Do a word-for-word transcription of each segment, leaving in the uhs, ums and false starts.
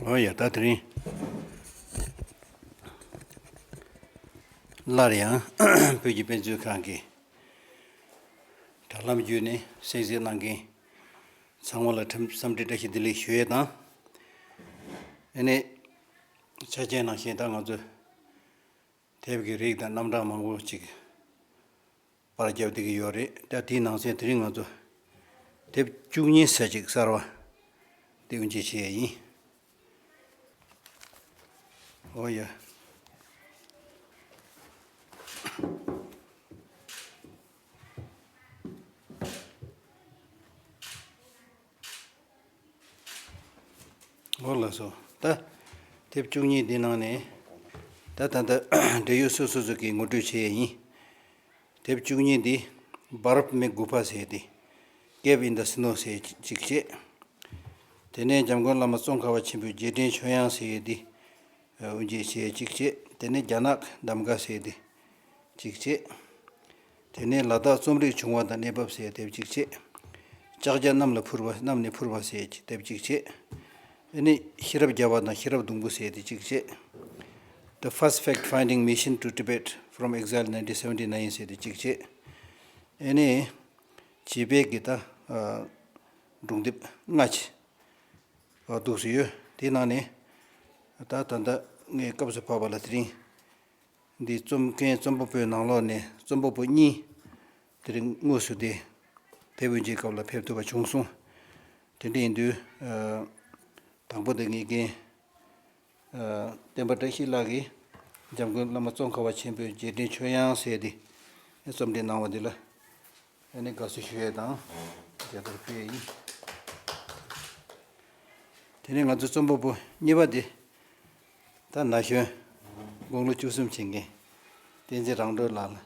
འོ་ཡ། ད་དེ་རིང་སླར་ཡང་བོད་ཀྱི་དཔེ་མཛོད་ཁང་གི་དྲ་ལམ་བརྒྱུད་ནས་གསན་གཟིགས་གནང་མཁན་ཚང་མ་ལ་འཚམས་འདྲི་བཀྲ་ཤིས་བདེ་ལེགས་ཞུ་ཡས་དང་། ཨ་ནི་ཆ་རྐྱེན་ནང་བཞིན་ད་ང་ཚོ་དེབ་ཀྱི་རིགས་དང་རྣམ་གྲངས་མང་པོ་ཅིག་པར་བརྒྱབ་བསྡད་ཀྱི་ཡོད་རེད། ད་དེའི་ནང་ཚན་དེ་རིང་ང་ཚོ་དེབ་བཅུ་གཉིས་ཙམ་ཅིག་གསར་བ་དེ་དབུ་འབྱེད་བྱེད་ཡས་ཡིན། འོ་ཡ། འོ་ལགས་སོ། ད་དེབ་བཅུ་གཉིས་འདི་ནང་ནས་ད་ད་ལྟ་འབྲེལ་ཡོད་སོ་སོ་སོ་གིས་ངོ་སྤྲོད་བྱེད་ཡས་ཡིན། དེབ་བཅུ་གཉིས་འདི་Bharat mein Gufa ཟེར་ཏེ། Cave in the Snow ཟེར་གཅིག་བྱས། དེ་ནས་འཇམ་མགོན་བླ་མ་ཙོང་ཁ་པ་ཆེན་པོའི་རྗེས་དྲན་ཆོས་དབྱིངས་ཟེར་ཏེ་དབུ་འབྱེད་བྱས་གཅིག་བྱས། དེ་ནས་རྒྱ་ནག་གདམ་ག་ཟེར་ཏེ་གཅིག་བྱས། དེ་ནས་ལ་དྭགས་རྩོམ་རིག་བྱུང་བ་དང་གནས་བབ་ཟེར་དེབ་གཅིག་བྱས། ལྕགས་བརྒྱ་གནམ་ལ་འཕུར་བ། གནམ་ནས་འཕུར་བ་ཟེར་དེབ་གཅིག་བྱས། ཨ་ནི་ཤེས་རབ་རྒྱལ་བ་དང་ཤེས་རབ་སྡོང་པོ་ཟེར་དེ་གཅིག་བྱས། The First Fact Finding Mission to Tibet from Exile nineteen seventy-nine ཟེར་དེ་གཅིག་བྱས། ཨ་ནི་བྱིས་པའི་གི་ད་ཨ་སྒྲུང་དེབ་ལྔ་ཅིག་འདུག་སེ་ཡོད། དེའི་ནང་ནས་ད་ད་ལྟ་ངས་སྐབས་སུ་བབས་པ་ལ་དེ་རིང་འདི་རྩོམ་མཁན་རྩོམ་པ་པོའི་ནང་ལོགས་ནས་རྩོམ་པ་པོ་གཉིས་དེ་རིང་དངོས་སུ་དེ་དེབ་དབུ་འབྱེད་སྐབས་ལ་ཕེབས་ཐུབ་པ་བྱུང་སོང་། དེ་འདྲ་ཡིན་དུས་ཨ་དང་པོ་དེ་ངེད་ཀྱི་ཨ་བསྟན་པ་བཀྲ་ཤིས་ལགས་ཀྱིས་འཇམ་མགོན་བླ་མ་ཙོང་ཁ་པ་ཆེན་པོའི་རྗེས་དྲན་ཆོས་དབྱིངས་ཟེར་ཏེ་རྩོམ་སྒྲིག་གནང་བ་འདི་ལ་ཨ་ནི་དགའ་བསུ་ཞུ་ཡས་དང་མཇལ་དར་ཕུལ་ཡས་ཡིན། དེ་ནས་ང་ཚོའི་རྩོམ་པ་པོ་གཉིས་པ་དེ་ད་ན་གཞོན་དགུང་ལོ་བཅུ་གསུམ་ཕྱིན་མཁན་བསྟན་འཛིན་རང་གྲོལ་ལགས་ལ་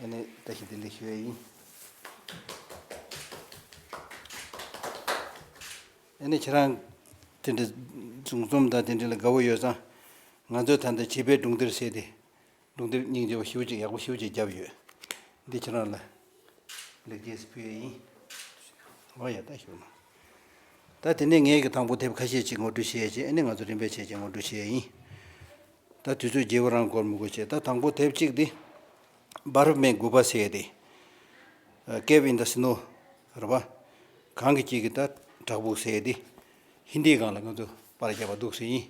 ཨ་ནི་བཀྲ་ཤིས་བདེ་ལེགས་ཞུ་ཡས་ཡིན། ཨ་ནི་ཁྱེད་རང་དེ་འདྲ་གཟུངས་རྩོམ་དང་དེ་འདྲ་ལ་དགའ་བོ་ཡོད་ཙང་། ང་ཚོས་ད་ལྟ་བྱིས་པའི་སྒྲུང་དེབ་ཟེར་ཏེ་སྒྲུང་དེབ་སྙིང་རྗེ་བོ་ཞེ་པོ་ཅིག་ཡག་པོ་ཞེ་པོ་ཅིག་བརྒྱབ་ཡོད། འདི་ཁྱེད་རང་ལ་ལེགས་སྐྱེས་ཕུལ་ཡས་ཡིན། འོ་ཡ། ད་ཞུ་ན། ད་དེ་ནས་ངས་ཀྱི་དང་པོ་དེབ་ཁ་ཤས་ཅིག་ངོ་སྤྲོད་བྱེད་ཡས་བྱས། ཨ་ནི་ང་ཚོ་རིམ་པས་བྱས་བྱས་ངོ་སྤྲོད་བྱེད་ཡས་ཡིན། ད་དུས་ཚོད་རྒྱས་པོ་རང་འགོར་མི་དགོས་བྱས། ད་དང་པོ་དེབ་གཅིག་འདི་Bharat mein Gufa ཟེར་ཏེ། Cave in the Snow རེད་པ། གངས་ཀྱི་དཀྱིལ་གྱི་ད་བྲག་ཕུག་ཟེར་ཏེ་ཧིན་དིའི་སྒང་ལ་ང་ཚོ་པར་བརྒྱབ་པ་འདུག་སེ་ཡིན།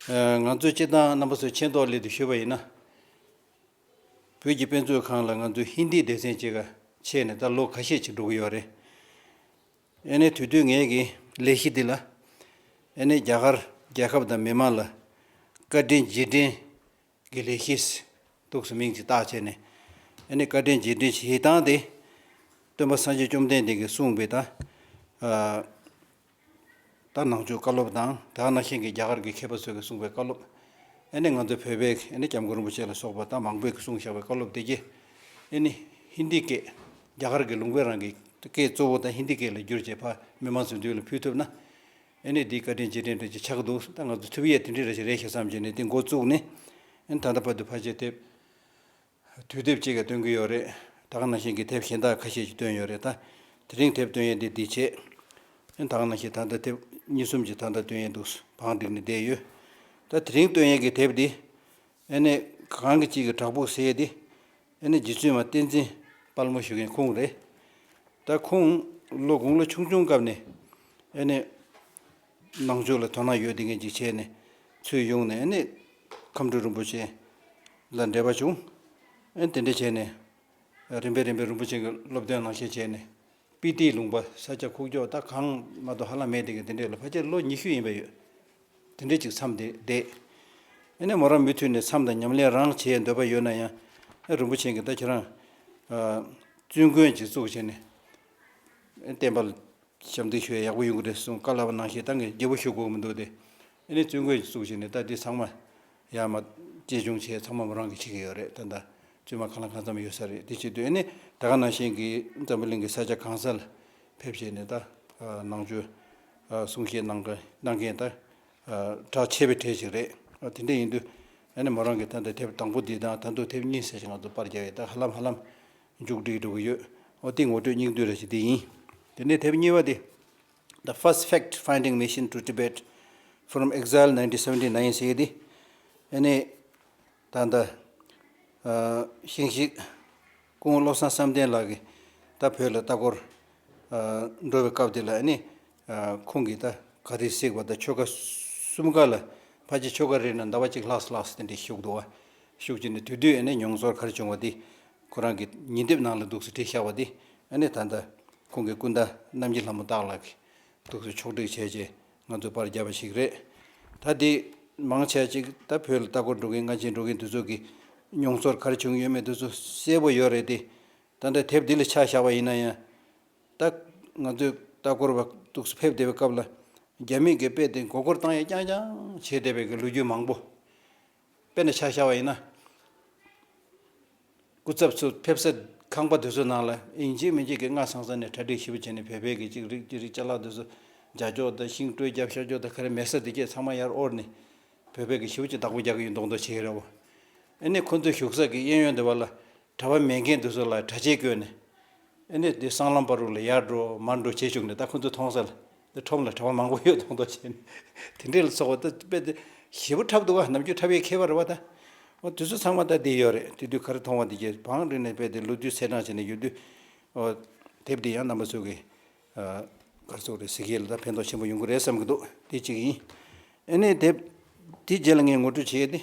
ཨ་ང་ཚོས་སྤྱིར་བཏང་རྣམ་པ་ཚོས་མཁྱེན་རྟོགས་སླད་དུ་ཞུས་པ་ཡིན་ན། བོད་ཀྱི་དཔེ་མཛོད་ཁང་ལ་ང་ཚོའི་ཧིན་དིའི་སྡེ་ཚན་གཅིག་ག་ཆད་ནས་ད་ལོ་ཁ་ཤས་ཅིག་འགྲོ་གི་ཡོད་རེད། ཨ་ནི་དེ་དུས་ངས་ཀྱི་ལས་གཞི་འདི་ལ་ཨ་ནི་རྒྱ་གར་རྒྱལ་ཁབ་དང་མི་མང་ལ་བཀའ་དྲིན་རྗེས་དྲན་གྱི་ལས་གཞི་འདུག་སེ་མིང་ཅིག་བཏགས་བྱས་ནས། ཨ་ནི་བཀའ་དྲིན་རྗེས་དྲན་བྱེད་སྟངས་དེ་སྟོན་པ་སངས་རྒྱས་བཅོམ་ལྡན་འདས་ཀྱིས་གསུངས་པའི་ད་ཨ་ད་ནང་ཆོས་བཀའ་སློབ་དང་། དེ་ག་ནང་བཞིན་གྱི་རྒྱ་གར་གྱི་མཁས་པ་ཚོས་ཀྱིས་གསུངས་པའི་བཀའ་སློབ། ཨ་ནི་ང་ཚོ་བོད་པའི་ཨ་ནི་སྐྱབས་མགོན་རིན་པོ་ཆེ་ལ་སོགས་པ་ད་མང་པོས་ཀྱིས་གསུངས་བཞག་པའི་བཀའ་སློབ་དེ་གྱད་ཨ་ནི་ཧིན་དི་སྐད། རྒྱ་གར་གྱི་ལུང་པའི་རང་གི་སྐད་གཙོ་བོ་ད་ཧིན་དི་སྐད་ལ་བསྒྱུར་བྱས་ཕར་མི་མང་ཚོའི་མདུན་ལ་ཕུལ་ཐུབ་ན། ཨ་ནི་འདི་བཀའ་དྲིན་རྗེས་དྲན་འདྲ་ཅིག་ཆགས་འདུག་ད་ང་ཚོ་ཐུབ་ཡས་དེ་འདྲ་རེ་ཞིག་རེད་ཤག་བསམ་བྱས་ནས་དེ་འགོ་བཙུགས་ནས། ཨ་ནི་ད་ལྟ་བར་དུ་ཕལ་ཆེར་དེབ་དུས་དེབ་ཅིག་ག་བཏོན་གྱི་ཡོད་རེད། དེ་ག་ནང་བཞིན་གྱི་དེབ་གཞན་དག་ཁ་ཤས་ཅིག་བཏོན་ཡོད་རེད། ད་དེ་རིང་དེབ་བཏོན་ཡས་འདི་འདི་བྱས། ཨ་ནི་དེ་ག་ནང་བཞིན་ད་ལྟ་དེབ་གཉིས་གསུམ་ཅིག་ད་ལྟ་བཏོན་ཡས་འདུག་བང་བསྒྲིགས་ནས་བསྡད་ཡོད། ད་དེ་རིང་བཏོན་ཡས་ཀྱི་དེབ་འདི་ཨ་ནི་གངས་ཀྱི་དཀྱིལ་གྱི་བྲག་ཕུག་ཟེར་ཡས་འདི་ཨ་ནི་རྗེ་བཙུན་མ་བསྟན་འཛིན་དཔལ་མོ་ཞུ་མཁན་ཁོང་རེད། ད་ཁོང་ལོ་དགུང་ལོ་ཆུང་ཆུང་སྐབས་ནས་ཨ་ནི་ནང་ཆོས་ལ་དོ་སྣང་ཡོད་བསྡད་མཁན་ཅིག་བྱས་ནས་ཚུར་ཡོང་ནས། ཨ་ནི་ཁམས་སྤྲུལ་རིན་པོ་ཆེ་ལ་འབྲེལ་བ་བྱུང་། ཨ་ནི་དེ་འདྲ་བྱས་ནས་རིམ་པས་རིམ་པས་རིན་པོ་ཆེ་གི་སློབ་སྟོན་ནང་བཞིན་བྱས་ནས་སྤི་ཏིའི་ལུང་པ་ས་ཆ་ཁུག་ཀྱོག་ད་གངས་མ་གཏོགས་ཧ་ལམ་མེད་བསྡད་མཁན་དེ་འདྲ་ལ་ཕལ་ཆེར་ལོ་ཉི་ཤུ་ཡིན་པ་ཡོད། དེ་འདྲ་ཅིག་མཚམས་དེ་བསྡད། ཨ་ནི་མོ་རང་མུ་མཐུད་ནས་མཚམས་དང་ཉམས་ལེན་རང་བྱེད་འདོད་པ་ཡོད་ན་ཡང་། ཨ་རིན་པོ་ཆེ་གིས་ད་ཁྱེད་རང་ཨ་བཙུན་དགོན་ཅིག་བཙུགས་བྱས་ནས་ཨ་བསྟན་པ་ལ་ཞབས་འདེགས་ཞུ་ཡ་ཡག་པོ་ཡོང་གི་རེད་གསུངས། བཀའ་སློབ་གནང་བཞིན། ད་ངས་རྒྱས་པོ་ཞུ་དགོས་མི་འདུག་སྟེ། ཨ་ནི་བཙུན་དགོན་ཅིག་བཙུགས་བྱས་ནས་ད་འདི་ཚང་མ་ཡར་མར་གཅེས་སྐྱོང་བྱས་ཚང་མ་མོ་རང་གིས་བྱེད་ཀྱི་ཡོད་རེད། ད་ད་བཙུན་མ་གང་ལ་གང་འཚམ་ཡོད་ས་རེད། དེ་བྱེད་དུས་ཨ་ནི་དེ་ག་ནང་བཞིན་གྱི་འཛམ་བུ་གླིང་གི་ས་ཆ་གང་ས་ལ་ཕེབས་བྱས་ནས་ད་ནང་ཆོས་གསུང་བཤད་གནང་ག་གནང་མཁན་ད་གྲགས་ཆེ་བའི་གྲས་ཤིག་རེད། དེ་འདྲ་ཡིན་དུས་ཨ་ནི་མོ་རང་གིས་ད་ལྟ་དེབ་དང་པོ་འདི་དང་ད་དུང་དེབ་གཉིས་ཟེར་ཞིག་ང་ཚོ་པར་རྒྱབ་ཡས་ད་ཧ་ལམ་ཧ་ལམ་མཇུག་སྒྲིལ་འགྲོ་གི་ཡོད། འོ་དེ་ངོ་སྤྲོད་སྙིང་བསྡུས་ར་ཞིག་དེ་ཡིན། དེ་ནས་དེབ་གཉིས་པ་དེ། The First Fact Finding Mission to Tibet From Exile nineteen seventy nine ཟེར་ཡས་དེ། ཨ་ནི་ད་ལྟ་ཤིང་བཞི་སྐུ་ངོ་བློ་བཟང་བསམ་གཏན་ལགས་ཀྱིས་ད་བོད་ལ་ལྟ་སྐོར་འགྲོ་བའི་སྐབས་དེ་ལ། ཨ་ནི་ཁོང་གིས་ད་ག་རེ་གཟིགས་པ། ད་ཆོལ་ཁ་གསུམ་ཀ་ལ་ཕལ་ཆེར་ཆོལ་ཁ་རེ་ན་ཟླ་བ་གཅིག་ལྷག་ཙམ་ལྷག་ཙམ་དེ་འདྲ་བཞུགས་འདུག་བ། བཞུགས་བྱས་ནས་དེ་དུས་ཨ་ནི་མྱོང་ཚོར་ག་རེ་བྱུང་བ་དེ་ཁོ་རང་གི་ཉིན་དེབ་ནང་ལ་འདུག་སེ་བྲིས་བཞག་པ་དེ། ཨ་ནི་ད་ལྟ་ཁོང་གི་སྐུ་ཟླ་རྣམ་རྒྱལ་ལྷ་མོ་སྟག་ལགས་ཀྱིས་འདུག་སེ་ཕྱོགས་སྒྲིག་བྱས་རྗེས་ང་ཚོས་པར་བརྒྱབ་པ་ཞིག་རེད། ད་དེ་མང་ཆེ་ཅིག་ད་བོད་ལ་ལྟ་སྐོར་འགྲོ་མཁན་སྔ་ཕྱི་འགྲོ་མཁན་དེ་ཚོ་གི་མྱོང་ཚོར་ག་རེ་བྱུང་ཡོད་མེད་དེ་ཚོ་གསལ་པོ་ཡོད་རེད་དེ། ད་ལྟ་དེབ་འདི་ལ་ཆ་བཞག་པ་ཡིན་ན་ཡང་། ད་ང་ཚོས་ལྟ་སྐོར་བ་འདུག་སེ་ཕེབས་བསྡད་པའི་སྐབས་ལ་རྒྱ་མི་གིས་དཔེ་དེ་མགོ་སྐོར་བཏང་ཡ་རྐྱང་རྐྱང་བྱས་བསྡད་པའི་གི་ལོ་རྒྱུས་མང་པོ། དཔེར་ན་ཆ་བཞག་པ་ཡིན་ན། སྐུ་ཚབ་ཚོ་ཕེབས་ས་ཁང་པ་དེ་ཚོ་ནང་ལ་ཡིན་གཅིག་མིན་གཅིག་གི་སྔ་སང་ས་ནས་གྲ་སྒྲིག་ཞིབ་པོ་བྱས་ནས་བོད་པའི་གི་ཅིག་རིགས་ཅིག་རིགས་ཅ་ལག་དེ་ཚོ་རྒྱག་ཕྱོགས་དང་ཤིང་དཀྲོལ་རྒྱབ་ཤར་ཕྱོགས་དང་ག་རེ་མེད་ས་དེ་གས་ཚང་མ་ཡར་དབོར་ནས་བོད་པའི་གི་ཞིབ་པོ་ཅིག་བདག་པོ་རྒྱག་གི་ཡོད་མདོག་མདོག་བྱས་རེད་བ། ཨ་ནི་ཁོ་ཚོའི་བཞུགས་ས་གི་གཡས་གཡོན་དེ་བ་ལ་གྲྭ་པ་མེད་མཁན་དེ་ཚོ་ལ་གྲྭ་ཆས་བསྐོན་ནས། ཨ་ནི་དེ་སྲང་ལམ་བར་དུ་ལ་ཡར་འགྲོ་མར་འགྲོ་བྱེད་བཅུག་ནས། ད་ཁོ་ཚོ་མཐོང་ས་ལ་དེ་ཁྲོམ་ལ་གྲྭ་པ་མང་པོ་ཡོད་མདོག་མདོག་བྱས་ནས། དེ་འདྲས་ལ་སོགས་པ་ད་དཔེ་དེ་ཞེ་པོ་འཁྲབ་འདུག་བ། ནམ་རྒྱུན་འཁྲབ་ཡས་ཁྱད་པར་རེད་བ། ད་འོ་དེ་ཚོ་ཚང་མ་ད་དེ་ཡོད་རེད། དེ་དུས་ག་རེ་མཐོང་བ་དེ་གས་བང་རིམ་ནས་དཔེ་དེ་ལོ་རྒྱུས་ཚེས་གྲངས་བྱས་ནས་ཡོད་དུས། འོ་དེབ་འདི་ཡང་རྣམ་པ་ཚོ་གི་ཨ་ག་རེ་ཟེར་དགོས་རེད། གཟིགས་ཡས་ལ་ད་ཕན་ཐོགས་ཆེན་པོ་ཡོང་གི་རེད་བསམ་གྱི་འདུག་དེ་གཅིག་ཡིན། ཨ་ནི་དེབ་དེ་རྗེས་ལ་ངས་ངོ་སྤྲོད་བྱེད་ཡས་དེ།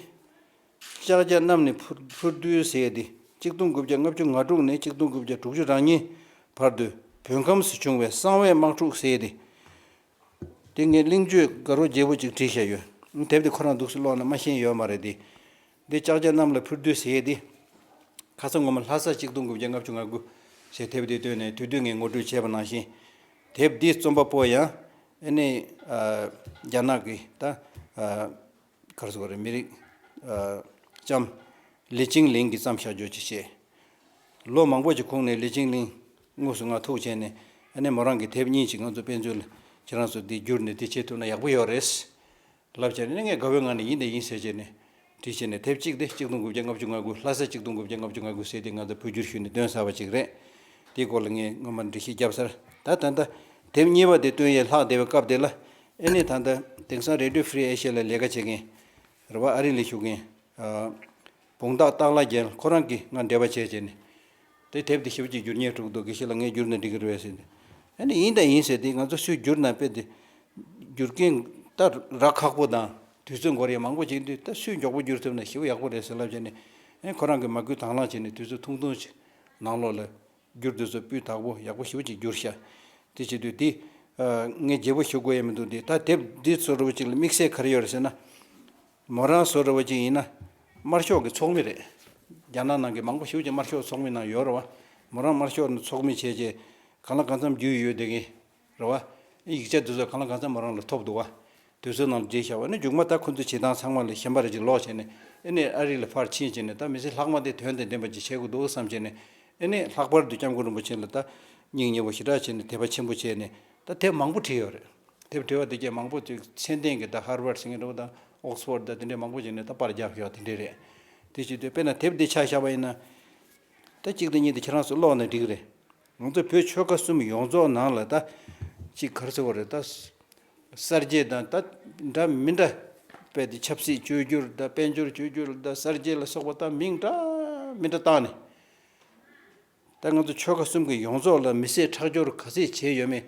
ལྕགས་བྱ་གནམ་ནས་འཕུར་འཕུར་རྡུལ་ཟེར་ཡས་དེ། གཅིག་སྟོང་དགུ་བརྒྱ་ལྔ་བཅུ་ང་དྲུག་ནས་གཅིག་སྟོང་དགུ་བརྒྱ་དྲུག་ཅུ་རེ་གཉིས་བར་དུ་བོད་ཁམས་སུ་བྱུང་བའི་གསང་བའི་དམག་འཁྲུག་ཟེར་ཡས་དེ། དེ་ངས་གླེང་བརྗོད་དགའ་རབ་རྒྱས་པོ་ཅིག་བྲིས་བཞག་ཡོད། དེབ་དེ་ཁོ་རང་འདུག་སེ་ཀློག་ན་མ་ཤེས་ཡོད་མ་རེད་དེ། འདི་ལྕགས་བྱ་གནམ་ལ་འཕུར་རྡུལ་ཟེར་ཡས་དེ། ཁ་སང་ངོ་མ་ལྷ་ས་གཅིག་སྟོང་དགུ་བརྒྱ་ལྔ་བཅུ་ང་དགུ་ཞེས་དེབ་དེ་བཏོན་ནས། དེ་དུས་ངས་ངོ་སྤྲོད་བྱས་པ་ནང་བཞིན། དེབ་འདིའི་རྩོམ་པ་པོ་ཡང་ཨ་ནི་ཨ་རྒྱ་ནག་གི་ད་ཨ་ག་རེ་ཟེར་དགོས་རེད། མི་རིགས་ཨ་ལྕམ་ལི་ཅིང་ལིང་གིས་བརྩམས་བཞག་རྒྱུ་ཅིག་བྱས། ལོ་མང་པོ་ཅིག་གོང་ནས་ལི་ཅིང་ལིང་དངོས་སུ་ང་ཐུག་བྱས་ནས། ཨ་ནི་མོ་རང་གི་དེབ་གཉིས་ཅིག་ང་ཚོ་དཔེ་མཛོད་ལ་ཁྱེད་རང་ཚོ་འདི་བསྒྱུར་ནས་འདི་བྱེད་ཐུབ་ན་ཡག་པོ་ཡོད་རེད་ལབ་བྱས་ནས། ངས་དགའ་བོའི་ངང་ནས་ཡིན་དང་ཡིན་ཟེར་བྱས་ནས་བྲིས་བྱས་ནས། དེབ་གཅིག་དེ་གཅིག་སྟོང་དགུ་བརྒྱ་ལྔ་བཅུ་ང་དགུ། ལྷ་ས་གཅིག་སྟོང་དགུ་བརྒྱ་ལྔ་བཅུ་ང་དགུ་ཟེར་དེ་ང་ཚོ་བོད་བསྒྱུར་ཞུས་ནས་བཏོན་ཚར་བ་ཅིག་རེད། དེའི་སྐོར་ལ་ངས་སྔོན་མ་འགྲེལ་བཤད་བརྒྱབ་ཚར། ད་ད་ལྟ་དེབ་གཉིས་པ་དེ་བཏོན་ཡས་ལྷག་བསྡད་པའི་སྐབས་དེ་ལ། ཨ་ནི་ད་ལྟ་དེང་སང་Radio Free Asia ལ་ལས་ཀ་བྱེད་མཁན་རེད་བ། ཨ་རི་ལ་བཞུགས་མཁན་ཨ་བུང་སྟག་སྟག་ལྷ་རྒྱལ་ཁོ་རང་གིས་ང་འབྲེལ་བ་བྱས་བྱས་ནས། དེ་དེབ་དེ་ཞེ་པོ་ཅིག་བསྒྱུར་སྙིང་བྲོ་གི་འདུག་དགེ་བཤེས་ལགས། ངས་བསྒྱུར་ན་འགྲིག་གི་རེད་ཟེར་ནས། ཨ་ནི་ཡིན་དང་ཡིན་ཟེར་དེ། ང་ཚོ་སུས་བསྒྱུར་ན་དཔེ་དེ་བསྒྱུར་མཁན་ད་རག་ཁག་པོ་དང་དུས་ཚོད་འགོར་ཡས་མང་པོ་ཅིག་འདུག་ད་སུས་མགྱོགས་པོ་བསྒྱུར་ཐུབ་ན་ཞེ་པོ་ཡག་པོ་རེད་ཟེར་ལབ་བྱས་ནས། ཨ་ནི་ཁོ་རང་གིས་མ་བསྐུལ་དང་བླངས་བྱས་ནས་དུས་ཚོད་ཐུང་ཐུང་ཅིག་ནང་ལོགས་ལ་བསྒྱུར་དུས་ཚོད་སྤུས་དག་པོ་ཡག་པོ་ཞེ་པོ་ཅིག་བསྒྱུར་ཤག་དེ་བྱེད་དུས་དེ་ཨ་ངས་བརྗེ་པོ་ཞུ་དགོས་ཡས་མི་འདུག་དེ་ད་དེབ་འདི་ཚོ་རུ་ཅིག་ལ་དམིགས་བསལ་ག་རེ་ཡོད་རེད་ཟེར་ན། མོ་རང་བཟོ་འདྲ་བ་ཅིག་ཡིན་ན་དམར་ཤོག་གི་ཚོགས་མི་རེད། རྒྱ་ནག་ནང་གི་མང་པོ་ཞེ་པོ་ཅིག་དམར་ཤོག་ཚོགས་མི་ནང་ཡོད་རེད་བ། མོ་རང་དམར་ཤོག་ནང་ཚོགས་མི་བྱས་རྗེས་གང་ལ་གང་འཚམ་རྒྱུས་ཡོད་བསྡད་མཁན་རེད་བ། ཡིག་ཆ་དེ་ཚོ་གང་ལ་གང་འཚམ་མོ་རང་ལ་ཐོབ་འདུག་བ། དེ་ཚོའི་ནང་ལ་བྲིས་བཞག་པ་ནི། མཇུག་མ་ད་ཁོ་ཚོའི་བྱེད་སྟངས་ཚང་མ་ལ་ཞེན་པ་རེ་ཅིག་ལོག་བྱས་ནས། ཨ་ནི་ཨ་རི་ལ་ཕར་ཕྱིན་བྱས་ནས། ད་མི་ཚེ་ལྷག་མ་དེ་དོན་དང་ལྡན་པ་ཅིག་བྱེད་དགོས་འདུག་བསམ་བྱས་ནས། ཨ་ནི་ལྷག་པར་དུ་སྐྱབས་མགོན་རིན་པོ་ཆེ་ལ་ད་སྙིང་ཉེ་བོ་ཞེ་དྲག་བྱས་ནས་དད་པ་ཆེན་པོ་བྱས་ནས་ད་དེབ་མང་པོ་བྲིས་ཡོད་རེད། དེབ་བྲིས་པ་དེ་གས་མང་པོ་ཅིག་མཚན་ལྡན་གྱི་ད་ཧར་ཝརཌ་ཟེར་མཁན་འདྲ་བོ་དང་ཨོག་སི་ཕོརཌ་དང་དེ་འདྲས་མང་པོ་བྱས་ནས་ད་པར་བརྒྱབ་ཡོད་དེ་འདྲས་རེད། དེ་བྱེད་དུས་དཔེར་ན་དེབ་འདི་ཆ་བཞག་པ་ཡིན་ན། ད་གཅིག་དང་གཉིས་དེ་ཁྱེད་རང་ཚོ་ཀློག་ན་འགྲིག་གི་རེད། ང་ཚོ་བོད་ཆོལ་ཁ་གསུམ་ཡོངས་རྫོགས་ནང་ལ་ད་གཅིག་ག་རེ་ཟེར་དགོས་རེད། ད་གསར་བརྗེ་དང་ད་འདྲ་མི་འདྲ་དཔེ་དེ་ཆབ་སྲིད་བཅོས་བསྒྱུར་དང་དཔལ་འབྱོར་བཅོས་བསྒྱུར་དང་གསར་བརྗེ་ལ་སོགས་པ་ད་མིང་འདྲ་མི་འདྲ་བཏགས་ནས། ད་ང་ཚོ་ཆོལ་ཁ་གསུམ་གྱི་ཡོངས་རྫོགས་ལ་མི་སེར་ཁྲག་སྦྱོར་ག་ཚད་བྱས་ཡོད་མེད་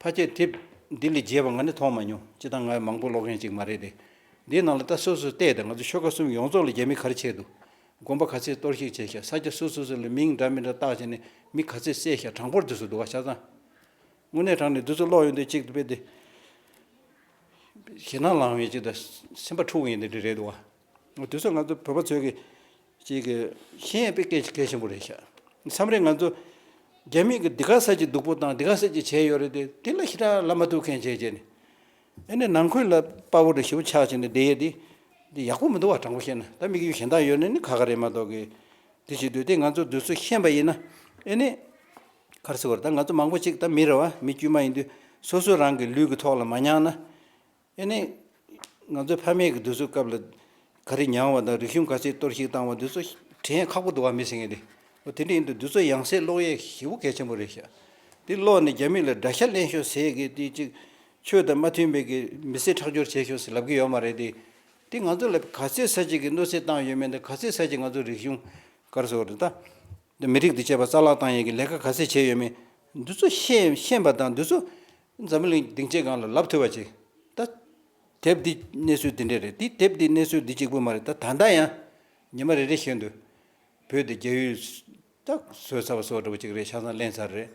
ཕལ་ཆེར་དེབ་འདི་ལས་རྒྱས་པ་ང་ནི་མཐོང་མ་མྱོང་། སྤྱིར་བཏང་ང་མང་པོ་ཀློག་མཁན་ཅིག་མ་རེད་དེ། འདིའི་ནང་ལ་ད་སོ་སོས་བལྟས་ཏེ། ང་ཚོ་ཆོལ་ཁ་གསུམ་ཡོངས་རྫོགས་ལ་རྒྱ་མི་ག་རེ་བྱས་འདུག་དགོན་པ་ག་ཚད་གཏོར་བཤིག་བྱས་ཤག་ས་ཆ་སོ་སོ་སོ་ལ་མིང་འདྲ་མི་འདྲ་བཏགས་བྱས་ནས་མི་ག་ཚད་བསད་ཤག་གྲངས་འབོར་དེ་ཚོ་འདུག་ག་ཆ་ཚང་། དངོས་གནས་དྲང་ནས་འདི་ཚོ་ཀློག་ཡོང་དུས་གཅིག་ཏུ་དཔེ་དེ་ཞེད་སྣང་ལངས་ཡོང་གཅིག་དང་སེམས་པ་འཁྲུག་ཡོང་དེ་འདྲ་རེད་འདུག་བ། འོ་དེ་ཚོ་ང་ཚོ་བོད་པ་ཚོས་ཀྱི་ཅིག་གི་ཤེས་ཡས་དཔེ་གལ་གལ་ཆེན་པོ་རེད་ཤག་མཚམས་རེ་ང་ཚོ་རྒྱ་མི་གི་འདི་ག་ས་ཅིག་སྡུག་པོ་དང་འདི་ག་ས་ཅིག་བྱས་ཡོད་རེད་དེ། དེ་ལ་ཞེ་དྲག་ལབ་མ་ཐུབ་མཁན་བྱས་བྱས་ནས། ཨ་ནི་ནང་ཁུལ་ལ་དཔའ་བོ་རེ་ཞེ་པོ་ཆགས་བྱས་ནས་བསྡད་ཡས་དེ། འདི་ཡག་པོ་མི་འདུག་བ། དྲང་པོ་བཤད་ན་ད་དམིགས་ཡུལ་གཞན་དག་ཡོད་ན་ནི་ཁག་ཁག་རེད་མ་གཏོགས་ཀྱི། དེ་བྱེད་དུས་དེ་ང་ཚོ་འདི་ཚོ་ཤེས་པ་ཡིན་ན། ཨ་ནི་ག་རེ་ཟེར་དགོས་རེད། ད་ང་ཚོ་མང་པོ་ཅིག་ད་མི་རེད་བ། མི་དཀྱུས་མ་ཡིན་དུས་སོ་སོ་རང་གི་ལུས་ཀྱི་ཐོག་ལ་མ་མྱངས་ན། ཨ་ནི་ང་ཚོའི་ཕ་མེས་ཀྱི་དུས་ཚོད་སྐབས་ལ་ག་རེ་མྱངས་བ་དང་། རིག་གཞུང་ག་ཚད་གཏོར་བཤིག་བཏང་བ་འདི་ཚོ་དྲན་ཡས་ཁག་པོ་འདུག་བ། མི་ཟེར་མཁན་དེ། འོ་དེ་འདྲ་ཡིན་དུས་འདི་ཚོ་ཡང་སེ་ཀློག་ཡས་ཞེ་པོ་གལ་ཆེན་པོ་རེད་ཤག་དེ་ཀློག་ནས་རྒྱ་མི་ལ་དགྲ་ཤ་ལེན་ཤོག་ཟེར་གི་དེ་ཅིག་ ཆོས་དང་མ་མཐུན་པའི་གི་མི་སེར་ཁྲག་སྦྱོར་བྱས་ཤོག་ཟེར་ལབ་གི་ཡོད་མ་རེད་དེ། དེ་ང་ཚོ་ལ་ག་ཚོད་ས་ཅིག་གི་གནོད་འཚེ་བཏང་ཡོད་མེད་དང་ག་ཚོད་ས་ཅིག་ང་ཚོ་རིག་གཞུང་ག་རེ་ཟེར་དགོས་རེད་ད། འདི་མི་རིགས་འདི་བྱས་པ་རྩ་བརླག་བཏང་ཡས་ཀྱི་ལས་ཀ་ག་ཚོད་བྱས་ཡོད་མེད། འདི་ཚོ་ཤེས་ཤེས་པ་དང་འདི་ཚོ་འཛམ་བུ་གླིང་སྡིངས་ཆའི་སྒང་ལ་ལབ་ཐུབ་པ་ཅིག་ད་དེབ་འདི་གནས་ཚུལ་འདི་འདྲས་རེད། འདི་དེབ་འདི་གནས་ཚུལ་འདི་གཅིག་པུ་མ་རེད། ད་ད་ལྟ་ཡང་ཉི་མ་རེ་རེ་བཞིན་དུ་བོད་དེ་རྒྱ་ཡུལ་ད་བཟོས་ཚར་བ་བཟོ་འདྲ་པོ་ཅིག་རེད། ཆ་ཚང་ལེན་ཚར་རེད།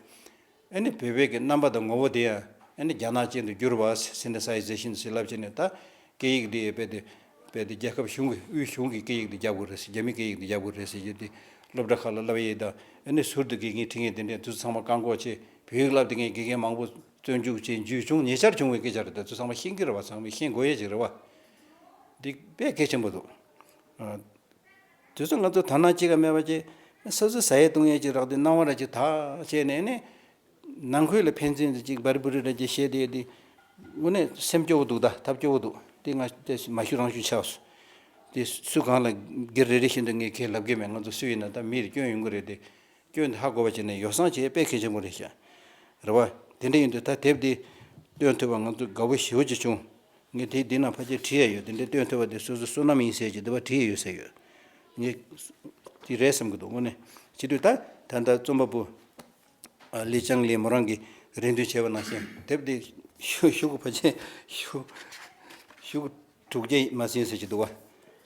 ཨ་ནི་བོད་པའི་གི་རྣམ་པ་དང་ངོ་བོ་དེ་ཡང་ཨ་ནི་རྒྱ་ནག་ཅན་དུ་བསྒྱུར་བ། Sinicization ཟེར་ལབ་བྱས་ནས་ད་སྐད་ཡིག་འདི་རྦད་དེ་རྦད་དེ་རྒྱལ་ཁབ་གཞུང་གི་དབུས་གཞུང་གི་སྐད་ཡིག་འདི་རྒྱབ་དགོས་རེད་ཟེར། རྒྱ་མི་སྐད་ཡིག་འདི་རྒྱབ་དགོས་རེད་ཟེར་གྱི་འདི་སློབ་གྲྭ་ཁག་ལ་བསླབ་ཡས་དང་། ཨ་ནི་ཟུར་དུ་དགེ་རྒན་ཁྲིད་མཁན་དེ་འདྲས་དེ་ཚོ་ཚང་མ་བཀག་འགོག་བྱས། བོད་ཡིག་བསླབ་བསྡད་མཁན་དགེ་རྒན་མང་པོ་བཙོན་འཇུག་བྱས། འཇུ་བྱུང་ཉེ་ཆར་བྱུང་བའི་སྐད་ཆ་རེད། དེ་ཚོ་ཚང་མ་ཤེས་ཀྱི་རེད་བ། ཚང་མས་ཤེས་དགོས་ཡས་ཅིག་རེད་བ། འདི་དཔེ་གལ་ཆེན་པོ་འདུག་ཨ། དེ་ཚོ་ང་ཚོ་དོ་སྣང་གཅིག་ཀ་མེད་པ་བྱས། སོ་སོ་ཟ་ཡས་བཏུང་ཡས་ཅིག་རག་དུས་སྣང་བ་ར་ཅིག་དག་བྱས་ནས་ནི། ནང་ཁུལ་ལ་ཕན་ཚུན་དུ་ཅིག་འབར་འབུར་ར་ཅིག་བཤད་བསྡད་དེ། དངོས་གནས་སེམས་སྐྱོ་བོ་འདུག་ད་ཐབས་སྐྱོ་བོ་འདུག་དེ་ང་དེ་མ་ཞུ་རང་ཞུ་ཆགས་སོང་། དེ་སུ་གང་ལ་སྒེར་རེ་རེ་བཞིན་དུ་ངས་ཁས་ལབ་གི་མེད། ང་ཚོ་སུ་ཡིན་ན་ད་མི་རེ་སྐྱོན་ཡོང་གི་རེད་དེ། སྐྱོན་དེ་ཧ་གོ་བ་བྱས་ནས་ཡོ་བསྲང་བྱེད་དཔེ་གལ་ཆེན་པོ་རེད་ཤག་རེད་བ། དེ་འདྲ་ཡིན་དུས་ད་དེབ་འདི་སྟོན་ཐུབ་པ་ང་ཚོ་དགའ་བོ་ཞེ་པོ་ཅིག་བྱུང་། ངས་དེ་འདི་ནང་ཕལ་ཆེར་བྲིས་ཡ་ཡོད། དེ་འདྲ་སྟོན་ཐུབ་པ་དེ་སོ་སོ་བསོད་ནམས་ཡིན་ཟེར་གྱི་འདི་པ་བྲིས་ཡ་ཡོད་ཟེར་ཡོད། ངས་དེ་རེད་བསམ་གྱི་འདུག་དངོས་གནས་བྱེད་དུས་ད་ད་ལྟ་རྩོམ་པ་པོ་ཨ་ལི་ཅང་ལི་མོ་རང་གིས་རེ་འདུན་བྱས་པ་ནང་བཞིན་དེབ་འདི་ཤོག་ཤོག་གུ་ཕལ་ཆེར་ཤོག་ཤོག་གུ་དྲུག་བརྒྱ་མ་ཟིན་ཟེར་གྱི་འདུག་བ།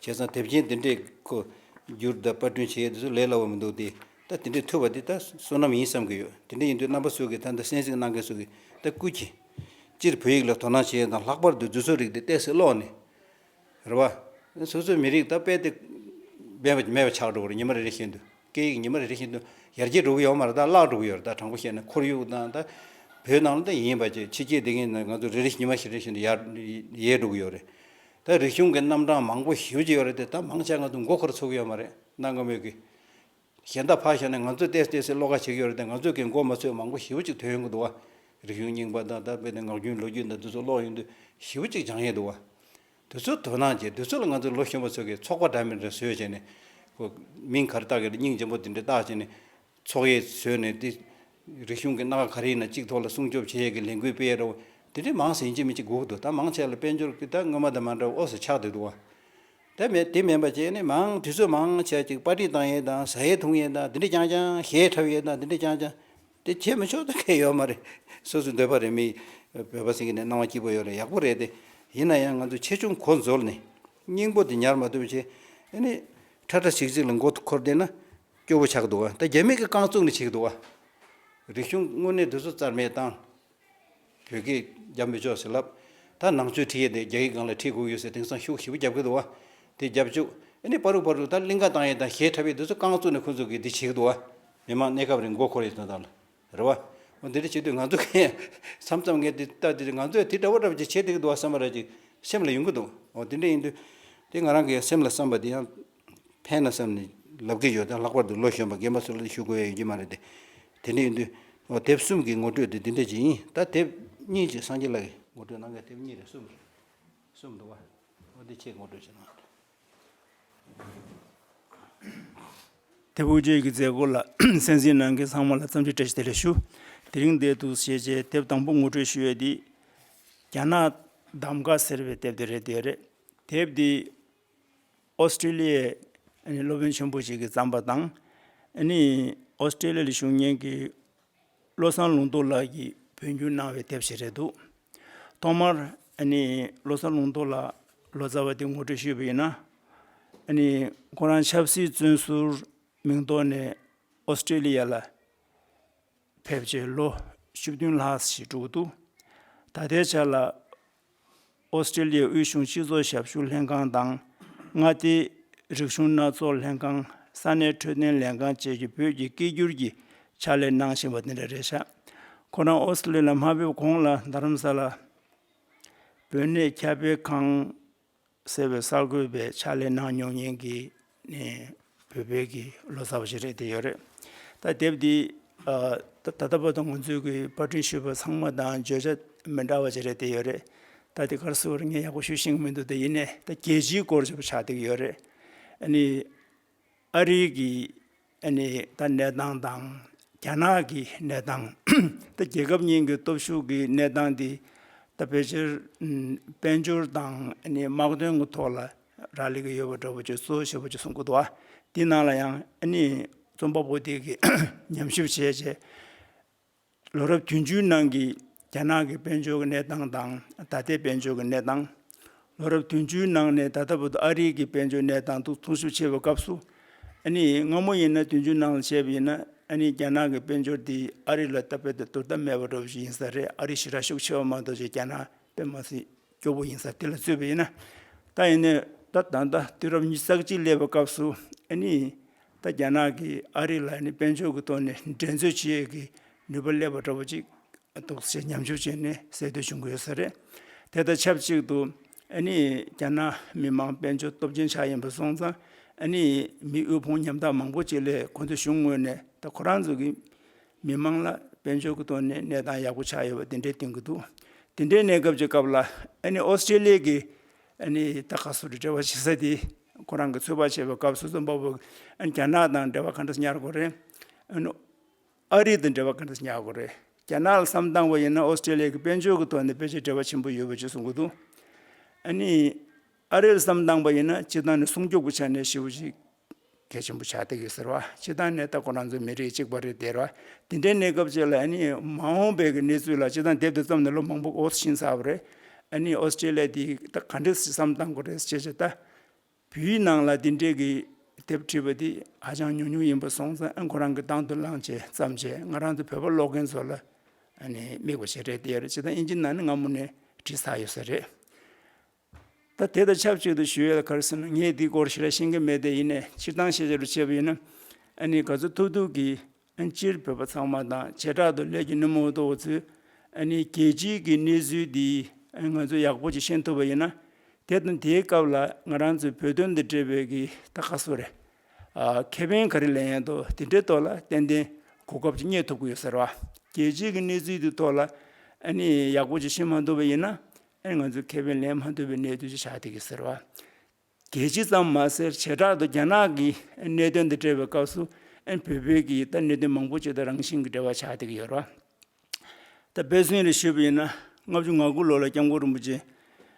བྱས་ཙང་དེབ་ཆེན་འདི་འདྲས་ཁོ་བསྒྱུར་དང་པར་སྐྲུན་བྱེད་ཡས་དེ་ཚོ་ལས་སླ་བོ་མི་འདུག་སྟེ། ད་དེ་འདྲས་ཐུབ་པ་འདི་ད་བསོད་ནམས་ཡིན་བསམ་གྱི་ཡོད། དེ་འདྲས་ཡིན་དུས་རྣམ་པ་ཚོ་གིས་ད་ལྟ་གསན་གཟིགས་གནང་མཁན་ཚོ་གིས་ད་སྐུ་མཁྱེན། སྤྱིར་བོད་ཡིག་ལ་དོ་སྣང་བྱེད་ཡས་དང་། ལྷག་པར་དུ་དུས་ཚོད་རིག་འདི་ཏོག་ཙམ་ཀློག་ནས། རེད་བ། སོ་སོའི་མི་རིགས་ད་དཔེ་དེ་མེད་པ་མེད་པ་ཆགས་འགྲོ་གི་རེད། ཉི་མ་རེ་རེ་བཞིན་དུ་སྐད་ཡིག་ཉི་མ་རེ་རེ་བཞིན་དུ་ཡར་རྒྱས་འགྲོ་གི་ཡོད་མ་རེད། ད་བརླག་འགྲོ་གི་ཡོད་རེད། ད་དྲང་པོ་བཤད་ན་ཁོར་ཡུག་དང་ད་བོད་ནང་ལ་ད་ཡིན་པ་ཅིག་ཕྱི་རྒྱལ་དེ་གའི་ནང་ང་ཚོ་རེ་རེ་ཉི་མ་ཞིག་རེ་བཞིན་དུ་ཡར་ཡལ་འགྲོ་གི་ཡོད་རེད། ད་རིག་གཞུང་གི་རྣམ་གྲངས་མང་པོ་ཞེ་པོ་ཅིག་ཡོད་རེད་དེ། ད་མང་ཆེ་ང་ཚོ་མགོ་འཁོར་ཚུགས་ཀྱི་ཡོད་མ་རེད། གནའ་སྔ་མོའི་གི་གཞན་དག་ཕར་བཞག་ན་ང་ཚོས་ཏོག་ཙམ་ཏོག་ཙམ་ཀློག་ག་བྱེད་ཀྱི་ཡོད་རེད་དེ། ང་ཚོས་ཀྱི་མགོ་མ་ཚོས་མང་པོ་ཞེ་པོ་ཅིག་ཐོན་ཡོང་གི་འདུག་བ། རིག་གཞུང་རྙིང་པ་དང་ད་དཔེར་ན་ངག་རྒྱུན་ལོ་རྒྱུས་དང་འདི་ཚོ་ཀློག་ཡོང་དུས་ཞེ་པོ་ཅིག་སྦྱང་ཡས་འདུག་བ། དེ་ཚོ་དོ་སྣང་བྱས། དེ་ཚོ་ལ་ང་ཚོ་ལོ་གཞོན་པ་ཚོ་གིས་ཚོགས་པ་འདྲ་མི་འདྲ་བཟོས་བྱས་ནས། ཁོ་མིང་ག་རེ་བཏགས་ཀྱི་རེད། སྙིང་རྗེ་པོ་དེ་འདྲ་བཏགས་བྱས་ནས་ཚོགས་ཡས་བཟོས་ནས། དེ་རིག་གཞུང་གི་སྣ་ཁ་ག་རེ་ཡིན་ན་གཅིག་ཐོག་ལ་སྲུང་སྐྱོབ་བྱེད་ཡས་ཀྱི་ལས་འགུལ་སྤེལ་ཡས་འདྲ་བོ་དེ་འདྲ་མང་ཙམ་ཡིན་གཅིག་མིན་གཅིག་དགོས་ཀྱི་འདུག་ད་མང་ཆེ་ལ་དཔལ་འབྱོར་གྱི་ད་སྔོན་མ་དང་མ་འདྲ་བ་ཨོ་ཟེར་ཆགས་བསྡད་འདུག་བ། ད་མེད་དེ་མིན་པ་བྱས་ནས་མང་དུས་ཚོད་མང་ཆེ་ཅིག་པར་ཊི་བཏང་ཡས་དང་། ཟ་ཡས་འཐུང་ཡས་དང་། དེ་འདྲ་རྐྱང་རྐྱང་། གཞས་འཁྲབ་ཡས་དང་། དེ་འདྲ་རྐྱང་རྐྱང་། དེ་བྱེད་མི་ཆོག་ད་གང་ཡོད་མ་རེད། སོ་སོའི་འདོད་པ་རེད། མི་བོད་པ་ཟེར་གྱི་ནས་སྣང་བ་སྐྱིད་པོ་ཡོད་རེད། ཡག་པོ་རེད་དེ། ཡིན་ན་ཡང་ང་ཚོ་ཆེ་ཆུང་གོ་འཛོལ་ནས་སྙིང་པོ་དེ་ཉར་མ་ཐུབ་བྱས། ཨ་ནི་ཁྲ་ཁྲ་ཞིག་ཞིག་ལ་མགོ་འཁོར་བསྡད་ན་སྐྱོ་པོ་ཆགས་འདུག་བ། ད་རྒྱ་མི་གིས་རྐང་བཙུགས་ནས་བྱེད་ཀྱི་འདུག་བ། རིག་གཞུང་དངོས་གནས་དེ་ཚོ་རྩ་མེད་བཏང་། བོད་སྐད་རྒྱབ་མི་ཆོག་ཟེར་ལབ། ད་ནང་ཆོས་ཁྲིད་ཡས་དེ་རྒྱ་ཡིག་སྒང་ལ་ཁྲིད་དགོས་ཡོད་ཟེར་དེང་སང་ཤུགས་ཞེ་པོ་རྒྱབ་ཀྱི་འདུག་བ། དེ་རྒྱབ་བཅུག་ཨ་ནི་པ་རུག་པ་རུག་ད་གླིང་ག་བཏང་ཡས་དང་གཞས་འཁྲབ་ཡས་དེ་ཚོ་རྐང་བཙུགས་ནས་ཁོ་ཚོ་གིས་དེ་བྱེད་ཀྱི་འདུག་བ། མི་མང་གནས་སྐབས་རིང་མགོ་འཁོར་ཡས་དོན་དག་ལ། རེད་བ། འོ་འདི་འདྲ་བྱེད་དུས་ང་ཚོ་གིས་མཚམས་མཚམས་ངས་འདི་ལྟ་དུས་ང་ཚོས་དེ་འདྲ་བོ་འདྲ་བོ་ཅིག་བྱེད་བསྡད་ཀྱི་འདུག་བ་བསམ་པ་ར་ཅིག་སེམས་ལ་ཡོང་གི་འདུག་འོ་དེ་འདྲ་ཡིན་དུས་དེ་ང་རང་གི་སེམས་ལ་བསམ་པ་དེ་ཡང་ཕན་ན་བསམ་ནས་ལབ་ཀྱི་ཡོད། ད་ལྷག་པར་དུ་ལོ་གཞོན་པ་རྒན་པ་ཚོ་ལ་ཞུ་དགོས་ཡ་ཡོད་ཀྱི་མ་རེད་དེ། དེ་འདྲ་ཡིན་དུས་འོ་དེབ་གསུམ་གྱི་ངོ་སྤྲོད་དེ་འདི་འདྲ་ཅིག་ཡིན། ད་དེབ་གཉིས་ཅིག་སངས་རྒྱས་ལགས་ཀྱིས་ངོ་སྤྲོད་གནང་མཁན་དེབ་གཉིས་རེད། གསུམ་རེད། གསུམ་འདུག་བ། འོ་དེ་ཁྱེད་ངོ་སྤྲོད་བྱེད་གནང་། དེབ་དབུ་འབྱེད་ཀྱི་མཛད་སྒོ་ལ་གསན་གཟིགས་གནང་མཁན་ཚང་མ་ལ་འཚམས་འདྲི་བཀྲ་ཤིས་བདེ་ལེགས་ཞུ། དེ་རིང་འདིར་འདུག་སེ་བྱས་བྱས་དེབ་དང་པོ་ངོ་སྤྲོད་ཞུ་ཡས་འདི་རྒྱ་ནག་གདམ་ག་ཟེར་བའི་དེབ་དེ་རེད། དེ་རེད། དེབ་འདི་ཨོ་སི་ཀྲི་ལི་ཡའི་ཨ་ནི་སློབ་དཔོན་ཆེན་པོ་ཞིག་གིས་བརྩམས་པ་དང་། ཨ་ནི་ཨོ་སི་ཀྲི་ལི་ཡ་ལ་བཞུགས་མཁན་གྱི་བློ་བཟང་ལུང་རྟོགས་ལགས་ཀྱིས་བོད་བསྒྱུར་གནང་བའི་དེབ་ཞིག་རེད་འདུག་ཐོག་མར་ཨ་ནི་བློ་བཟང་ལུང་རྟོགས་ལགས་ལོ་ཙཱ་བ་དེ་ངོ་སྤྲོད་ཞུས་པ་ཡིན་ན། ཨ་ནི་ཁོ་རང་ཆབ་སྲིད་བཙོན་ཟུར་མིང་ཐོག་ནས་ཨོ་སི་ཀྲི་ལི་ཡ་ལ་ཕེབས་རྗེས་ལོ་བཅུ་བདུན་ལྷག་ཞིག་འགྲོ་གི་འདུག་ད་ལྟའི་ཆ་ལ་ཨོ་སི་ཀྲི་ལི་ཡའི་དབུས་གཞུང་སྤྱི་ཚོགས་ཞབས་ཞུ་ལྷན་ཁང་དང་། མངའ་སྡེའི་རིག་གཞུང་སྣ་ཚོགས་ལྷན་ཁང་། ས་གནས་འཕྲོད་བསྟེན་ལས་ཁང་བཅས་ཀྱི་བོད་ཀྱི་སྐད་བསྒྱུར་གྱི་ཕྱག་ལས་གནང་བཞིན་པ་དེ་འདྲ་རེད་ཤག་ཁོ་རང་ཨོ་སི་ཀྲི་ལི་ཡ་ལ་མ་ཕེབས་གོང་ལ་རྡ་རམ་ས་ལ་བོད་གནས་ཁྱབ་སྤེལ་ཁང་ཟེར་བའི་གསར་འགོད་པའི་ཕྱག་ལས་གནང་མྱོང་མཁན་གྱི་ནས་བོད་པའི་གི་ལོ་ཙཱ་བ་ཞིག་རེད་བསྡད་ཡོད་རེད། ད་དེབ་འདི་ཨ་ད་ད་ལྟ་བར་དུ་ང་ཚོས་གི་པར་སྐྲུན་ཞུས་པ་ཚང་མ་དང་བརྗོད་བྱ་མི་འདྲ་བ་ཞིག་རེད་བསྡད་ཡོད་རེད། ད་དེ་ག་རེ་ཟེར་དགོས་རེད། ངས་ཡག་པོ་ཞུ་ཤེས་ཀྱི་མི་འདུག་དེ་ཡིན་ནའི་ད་རྒྱལ་སྤྱིའི་སྐོར་ཞིག་ཆགས་བསྡད་ཀྱི་ཡོད་རེད། ཨ་ནི་ཨ་རིའི་གི་ཨ་ནི་ད་གནས་སྟངས་དང་རྒྱ་ནག་གི་གནས་སྟངས། ད་རྒྱལ་ཁབ་གཉིས་ཀྱི་སྟོབས་ཤུགས་ཀྱི་གནས་སྟངས་འདི་ད་ ད་ཕལ་ཆེར་ཨམ་དཔལ་འབྱོར་དང་ཨ་ནི་དམག་དོན་གྱི་ཐོག་ལ་རག་ལས་ཀྱི་ཡོད་པ་འདྲ་པོ་ཅིག་གཙོ་བོ་ཞེ་པོ་ཅིག་གསུང་གི་འདུག་བ། དེའི་ནང་ལ་ཡང་ཨ་ནི་རྩོམ་པ་པོ་དེ་གིས་ཉམས་ཞིབ་བྱས་རྗེས། ལོ་རབས་བདུན་ཅུའི་ནང་གི་རྒྱ་ནག་གི་དཔལ་འབྱོར་གྱི་གནས་སྟངས་དང་ད་ལྟའི་དཔལ་འབྱོར་གྱི་གནས་སྟངས། ལོ་རབས་བདུན་ཅུའི་ནང་ནས་ད་ལྟ་བར་དུ་ཨ་རིའི་གི་དཔལ་འབྱོར་གནས་སྟངས་དུ་མཐོང་ཞིབ་བྱེད་པའི་སྐབས་སུ། ཨ་ནི་སྔ་མོ་ཡིན་ན་བདུན་ཅུ་ནང་ལ་བྱས་པ་ཡིན་ན་ཨ་ནི་རྒྱ་ནག་གི་དཔལ་འབྱོར་དེ་ཨ་རི་ལ་ད་དཔེ་དེ་དུར་སྟབས་མེད་པ་འདྲ་པོ་ཞིག་ཡིན་ས་རེད། ཨ་རི་ཞེ་དྲག་ཤུགས་ཆེ་བ་མ་གཏོགས་ཅིག་རྒྱ་ནག་དཔེ་མ་སྲིད་སྐྱོ་པོ་ཡིན་ས་དེ་ལ་བརྩིས་པ་ཡིན་ན། ད་ཡིན་ནའི་ད་ད་ལྟ་དུས་རབས་ཉི་ཤུ་རྩ་གཅིག་སླེབས་པའི་སྐབས་སུ་ཨ་ནི་ད་རྒྱ་ནག་གིས་ཨ་རི་ལ་ཨ་ནི་དཔལ་འབྱོར་གྱི་ཐོག་ནས་འགྲན་རྩོད་བྱེད་ཡས་ཀྱི་ནུས་པ་སླེབས་པ་འདྲ་པོ་ཅིག་འདུག་ཅེས་ཉམས་ཞིབ་བྱས་ནས་གསལ་སྟོན་བྱུང་གི་ཡོད་ས་རེད། དེ་དང་ཆབས་ཅིག་ཏུ་ཨ་ནི་རྒྱ་ནག་མི་མང་དཔལ་འབྱོར་སྟོབས་ཆེན་ཆགས་ཡིན་པ་སོང་ཙང་ཨ་ནི་མི་དབུལ་ཕོངས་ཉམ་ཐག་མང་པོ་ཅིག་ལས་ཁོ་ཚོ་གཞུང་ངོས་ནས་ད་ཁོ་རང་ཚོ་གི་མི་མང་ལ་དཔལ་འབྱོར་གྱི་ཐོག་ནས་གནས་སྟངས་ཡག་པོ་ཆགས་ཡོད་པ་དེ་འདྲའི་སྟོན་གྱི་འདུག་དེ་འདྲའི་གནས་སྐབས་ཀྱི་སྐབས་ལ་ཨ་ནི་ཨོ་སི་ཀྲེ་ལི་ཡ་གི་ཨ་ནི་ད་ག་སོ་རེ་འབྲེལ་བ་བྱེད་ས་དེ་ཁོ་རང་གི་ཚོད་དཔག་བྱས་པའི་སྐབས་སུ་རྩོམ་པ་པོ་ཨ་ནི་རྒྱ་ནག་དང་འབྲེལ་བ་ག་འདྲ་ཉར་དགོས་རེད། ཨ་ནི་ཨ་རི་དང་འབྲེལ་བ་ག་འདྲ་ཉར་དགོས་རེད། རྒྱ་ནག་ལ་བསམ་བཏང་བ་ཡིན་ན་ཨོ་སི་ཀྲེ་ལི་ཡ་གི་དཔལ་འབྱོར་གྱི་ཐོག་ནས་ཕལ་ཆེར་འབྲེལ་བ་ཆེན་པོ་ཡོད་པ་ཅིག་གསུང་གི་འདུག་ཨ་ནི་ཨ་རི་ལ་བསམ་བཏང་བ་ཡིན་ན་སྤྱིར་བཏང་ནས་སྲུང་སྐྱོབ་ཀྱི་ཆ་ནས་ཞེ་པོ་ཅིག་གལ་ཆེན་པོ་ཆགས་བསྡད་ཀྱི་ཟེར་བ། སྤྱིར་བཏང་ནས་ད་ཁོ་རང་ཚོ་མི་རིགས་གཅིག་པ་རེད་དེ་ར། དེ་འདྲའི་གནས་སྐབས་ཅིག་ལ་ཨ་ནི་མ་འོངས་པའི་གི་གནས་ཚུལ་ལ་སྤྱིར་བཏང་དེབ་དེ་བརྩམས་ནས་ལོ་མང་པོ་འོ་ཕྱིན་ཚར་བ་རེད། ཨ་ནི་ཨོ་སི་ཀྲེ་ལི་ཡ་དེ་ད་ག་འདྲས་སེ་བསམ་བཏང་དགོས་རེད་ཅེས་བྱས་ད། བོད་ཡིག་ནང་ལ་དེ་འདྲའི་གི་དེབ་བྲིས་པ་དེ་ཧ་ཅང་ཉུང་ཉུང་ཡིན་པ་སོང་ཙང་ཨ་ཁོ་རང་གི་དང་དུ་བླངས་བྱས་བརྩམས་བྱས་ང་རང་ཚོ་བོད་པ་ཀློག་མཁན་ཚོ་ལ་ཨ་ནི་དམིགས་པ་བྱས་རེད་དེ་ཡ་རེད། སྤྱིར་བཏང་དབྱིན་ཇི་ནང་ནས་སྔ་མོ་ནས་བྲིས་ཚར་ཡོད་ས་རེད། ད་དེ་དང་ཆབས་ཅིག་ཏུ་ཞུ་ཡས་ལ་ག་རེ་ཟེར་ན་ངས་འདིའི་སྐོར་ཞེ་དྲག་ཤེས་ཀྱི་མེད་དེ་ཡིན་ནའི་སྤྱིར་བཏང་ཤེས་བྱ་རུ་བྱས་པ་ཡིན་ན་ཨ་ནི་ག་ཚོད་ཐུབ་ཐུབ་ཀྱིས་ཨ་ནི་སྤྱིར་བོད་པ་ཚང་མ་དང་བྱེ་བྲག་ཏུ་ལས་ཀྱི་ནུ་མོ་ཏོ་བ་ཚོས་ཨ་ནི་རྒྱལ་སྤྱིའི་གི་གནས་ཚུལ་འདི་ཨ་ནི་ང་ཚོས་ཡག་པོ་ཅིག་ཤེས་ཐུབ་པ་ཡིན་ན་དེ་དང་དེའི་སྐབས་ལ་ང་རང་ཚོའི་བོད་དོན་དང་འབྲེལ་བའི་གི་ད་ག་སོ་རེད། ཨ་ཁེ་ཕན་ག་རེ་ལེན་ཡས་འདུག་དེ་འདྲའི་ཐོག་ལ་ཏན་ཏན་གོ་སྐབས་ཅིག་རྙེད་ཐུབ་ཀྱི་ཡོད་ཟེར་བ། རྒྱལ་སྤྱིའི་གི་གནས་ཚུལ་དེ་ཐོག་ལ་ཨ་ནི་ཡག་པོ་ཅིག་ཤེས་མ་ཐུབ་པ་ཡིན་ན་ཨ་ནི་ང་ཚོས་ཁེ་ཕན་ལེན་མ་ཐུབ་པའི་གནས་ཚུལ་ཅིག་ཆགས་བསྡད་ཀྱི་ཟེར་བ། རྒྱལ་སྤྱི་ཙམ་མ་ཟད་བྱེ་བྲག་ཏུ་རྒྱ་ནག་གི་གནད་དོན་དང་འབྲེལ་བའི་སྐབས་སུ་ཨ་ནི་བོད་པའི་གི་ད་གནད་དོན་མང་པོ་ཅིག་དང་རང་བཞིན་གྱི་འབྲེལ་བ་ཆགས་བསྡད་ཀྱི་ཡོད་རེད། ད་དཔེ་མཚོན་རེ་ཞུས་པ་ཡིན་ན་ལྔ་བཅུ་ང་དགུ་ལོ་ལ་སྐྱབས་མགོན་རིན་པོ་ཆེ་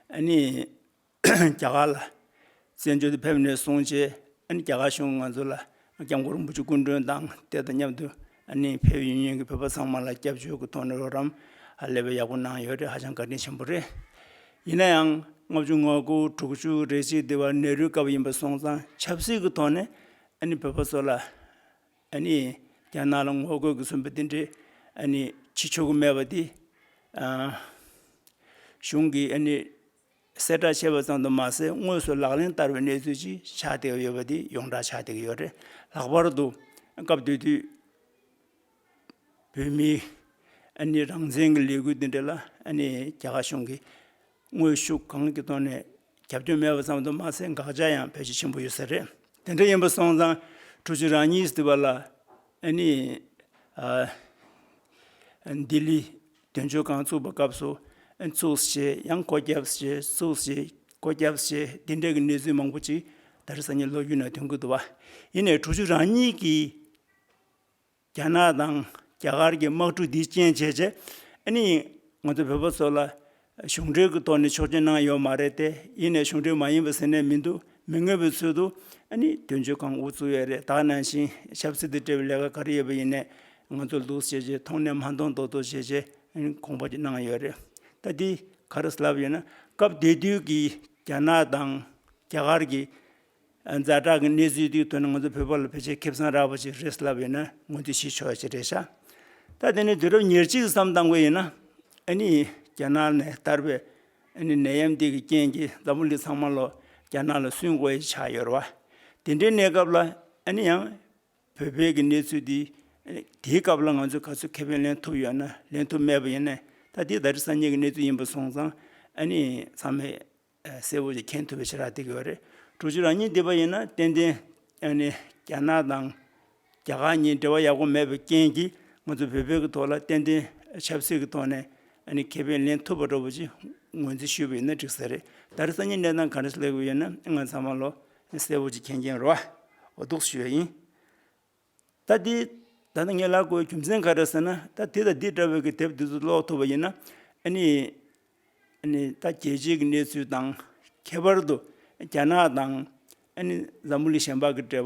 ཨ་ནི་རྒྱ་གར་ལ་བཙན་བྱོལ་དུ་ཕེབས་ནས་བཟུང་བྱས་ཨ་ནི་རྒྱ་གར་གཞུང་ང་ཚོ་ལ་སྐྱབས་མགོན་རིན་པོ་ཆེ་སྐུ་མགྲོན་དང་དེ་དང་མཉམ་དུ་ཨ་ནི་ཕེབས་ཡོང་མཁན་གྱི་བོད་པ་ཚང་མ་ལ་སྐྱབས་བཅོལ་གྱི་ཐོག་ནས་རོགས་རམ་ཧ་ལས་པའི་ཡག་པོ་གནང་ཡོད་རེད། ཧ་ཅང་བཀའ་དྲིན་ཆེན་པོ་རེད། ཡིན་ན་ཡང་ལྔ་བཅུ་ང་དགུ་དྲུག་ཅུ་རེ་གཅིག་དེ་བར་ནེ་རུའི་སྐབས་ཡིན་པ་སོང་ཙང་ཆབ་སྲིད་ཀྱི་ཐོག་ནས་ཨ་ནི་བོད་པ་ཚོ་ལ་ཨ་ནི་རྒྱ་ནག་ལ་ངོ་རྒོལ་གྱི་ཟིན་པ་དེ་འདྲས་ཨ་ནི་བྱེད་ཆོག་གི་མེད་པ་དེ་ཨ་གཞུང་གིས་ཨ་ནི་གསལ་བསྒྲགས་བྱས་པ་ཙམ་དུ་མ་ཟད་དངོས་སུ་ལག་ལེན་བསྟར་བའི་གནས་ཚུལ་ཅིག་ཆགས་བསྡད་ཡོད་པ་དེ་ཡོངས་གྲགས་ཆགས་བསྡད་ཀྱི་ཡོད་རེད། ལྷག་པར་དུ་སྐབས་དེ་དུས་བོད་མིའི་ཨ་ནི་རང་བཙན་གྱི་ལས་འགུལ་འདི་འདྲ་ལ་ཨ་ནི་རྒྱ་གར་གཞུང་གིས་དངོས་ཤུགས་གང་གི་ཐོག་ནས་རྒྱབ་སྐྱོར་མེད་པ་ཙམ་དུ་མ་ཟད་དགག་བྱ་ཡང་ཕལ་ཆེར་ཆེན་པོ་ཡོད་ས་རེད། དེ་འདྲ་ཡིན་པ་སོང་ཙང་དྲུག་ཅུ་རེ་གཉིས་ཟེར་བ་ལ་ཨ་ནི་ཨ་ལྡི་ལི་དོན་གཅོད་ཁང་བཙུགས་པའི་སྐབས་སུ་ཨ་བཙུགས་བྱས་ཡང་སྒོ་བརྒྱབ་བྱས་བཙུགས་བྱས་སྒོ་བརྒྱབ་བྱས་འདི་འདྲ་གི་གནས་ཚུལ་མང་པོ་ཅིག་ད་རེས་སང་ཉིན་ལོ་རྒྱུས་ནང་ཐོན་གྱི་འདུག་བ། ཡིན་ནའི་དྲུག་ཅུ་རེ་གཉིས་ཀྱི་རྒྱ་ནག་དང་རྒྱ་གར་གྱི་དམག་འཁྲུག་འདིའི་རྐྱེན་བྱས་བྱས་ཨ་ནི་ང་ཚོ་བོད་པ་ཚོ་ལ་གཞུང་འབྲེལ་གྱི་ཐོག་ནས་ཆོག་མཆན་གནང་ཡོད་མ་རེད་དེ། ཡིན་ནའི་གཞུང་འབྲེལ་མ་ཡིན་པ་ཟེར་ནས་མི་འདུག་མི་མངོན་པའི་ཚུལ་དུ་ཨ་ནི་དོན་གཅོད་ཁང་དབུ་བཙུགས་ཡོད་རེད། ད་ནང་བཞིན་ཆབ་སྲིད་དང་འབྲེལ་བའི་ལས་ཀ་ག་རེ་ཡོད་པ་ཡིན་ནའི་ང་ཚོ་འདུག་བྱས་བྱས་མཐོང་སྣེ་མ་མཐོང་མདོག་མདོག་བྱས་བྱས་ཨ་ནི་དགོངས་པ་ཅིག་གནང་ཡོད་རེད། ད་འདི་ག་རེ་ལབ་ཡོད་ན་སྐབས་དེ་དུས་ཀྱི་རྒྱ་ནག་དང་རྒྱ་གར་གྱི་ཛ་དྲག་གི་གནས་ཚུལ་དེའི་ཐོག་ནས་ང་ཚོ་བོད་པ་ལ་ཕལ་ཆེར་ཁེ་བཟང་རག་པ་ཞིག་རེད་ལབ་ཡོད་ན་ངོས་འཛིན་བྱེད་ཆོག་ཡ་ཞིག་རེད་ཤག་ད་དེ་ནས་དུས་རབས་ཉེར་གཅིག་བསམ་བཏང་དགོས་ཡིན་ན་ཨ་ནི་རྒྱ་ནག་ནས་དར་བའི་ཨ་ནི་ནད་ཡམས་དེ་གི་རྐྱེན་གྱིས་འཛམ་བུ་གླིང་ཚང་མ་ལོ་རྒྱ་ནག་ལ་སུན་དགོས་ཡ་ཆགས་ཡོད་རེད་བ། དེ་འདྲའི་གནས་སྐབས་ལ་ཨ་ནི་ཡང་བོད་པའི་གི་གནས་ཚུལ་དེ་ཨ་ནི་དེའི་སྐབས་ལ་ང་ཚོས་ག་ཚོད་ཁེ་ཕན་ལེན་ཐུབ་ཡོད་ན་ལེན་ཐུབ་མེད་པ་ཡིན་ན་ད་དེ་ད་རེས་སང་ཉིན་གི་གནས་ཚུལ་ཡིན་པ་སོང་ཙང་ཨ་ནི་ཚང་མས་གསལ་པོ་ཞིག་མཁྱེན་ཐུབ་པའི་ཕྱིར་ར་བསྡད་ཀྱི་ཡོད་རེད། དྲུག་ཅུ་རེ་གཉིས་བསྡད་པ་ཡིན་ན་ཏན་ཏན་ཨ་ནི་རྒྱ་ནག་དང་རྒྱ་གར་གཉིས་འབྲེལ་བ་ཡག་པོ་མེད་པའི་རྐྱེན་གྱིས་ང་ཚོ་བོད་པའི་གི་ཐོག་ལ་ཏན་ཏན་ཆབ་སྲིད་ཀྱི་ཐོག་ནས་ཨ་ནི་ཁེ་ཕན་ལེན་ཐུབ་པ་འདྲ་པོ་ཅིག་ངོས་འཛིན་ཞུས་པ་ཡིན་ན་འགྲིག་ས་རེད། ད་རེས་སང་ཉིན་གནས་སྟངས་ག་འདྲ་ཞིག་སླེབས་ཀྱི་ཡོད་ན་ང་ཚང་མ་ལོ་གསལ་པོ་ཅིག་མཁྱེན་མཁྱེན་རེད་བ། འོ་འདུག་ཞུ་ཡ་ཡིན། ད་འདི་ད་ལྟ་ངས་ལབ་དགོས་རྒྱུ་མཚན་ག་རེ་ཟེར་ན་ད་འདི་དང་འདི་འདྲ་བའི་གི་དེབ་འདི་ཚོ་ཀློག་ཐུབ་པ་ཡིན་ན་ཨ་ནི་ ཨ་ནི་ད་རྒྱལ་སྤྱིའི་གི་གནས་ཚུལ་དང་། ཁྱད་པར་དུ་རྒྱ་ནག་དང་ཨ་ནི་འཛམ་བུ་གླིང་གཞན་པ་གི་འབྲེལ་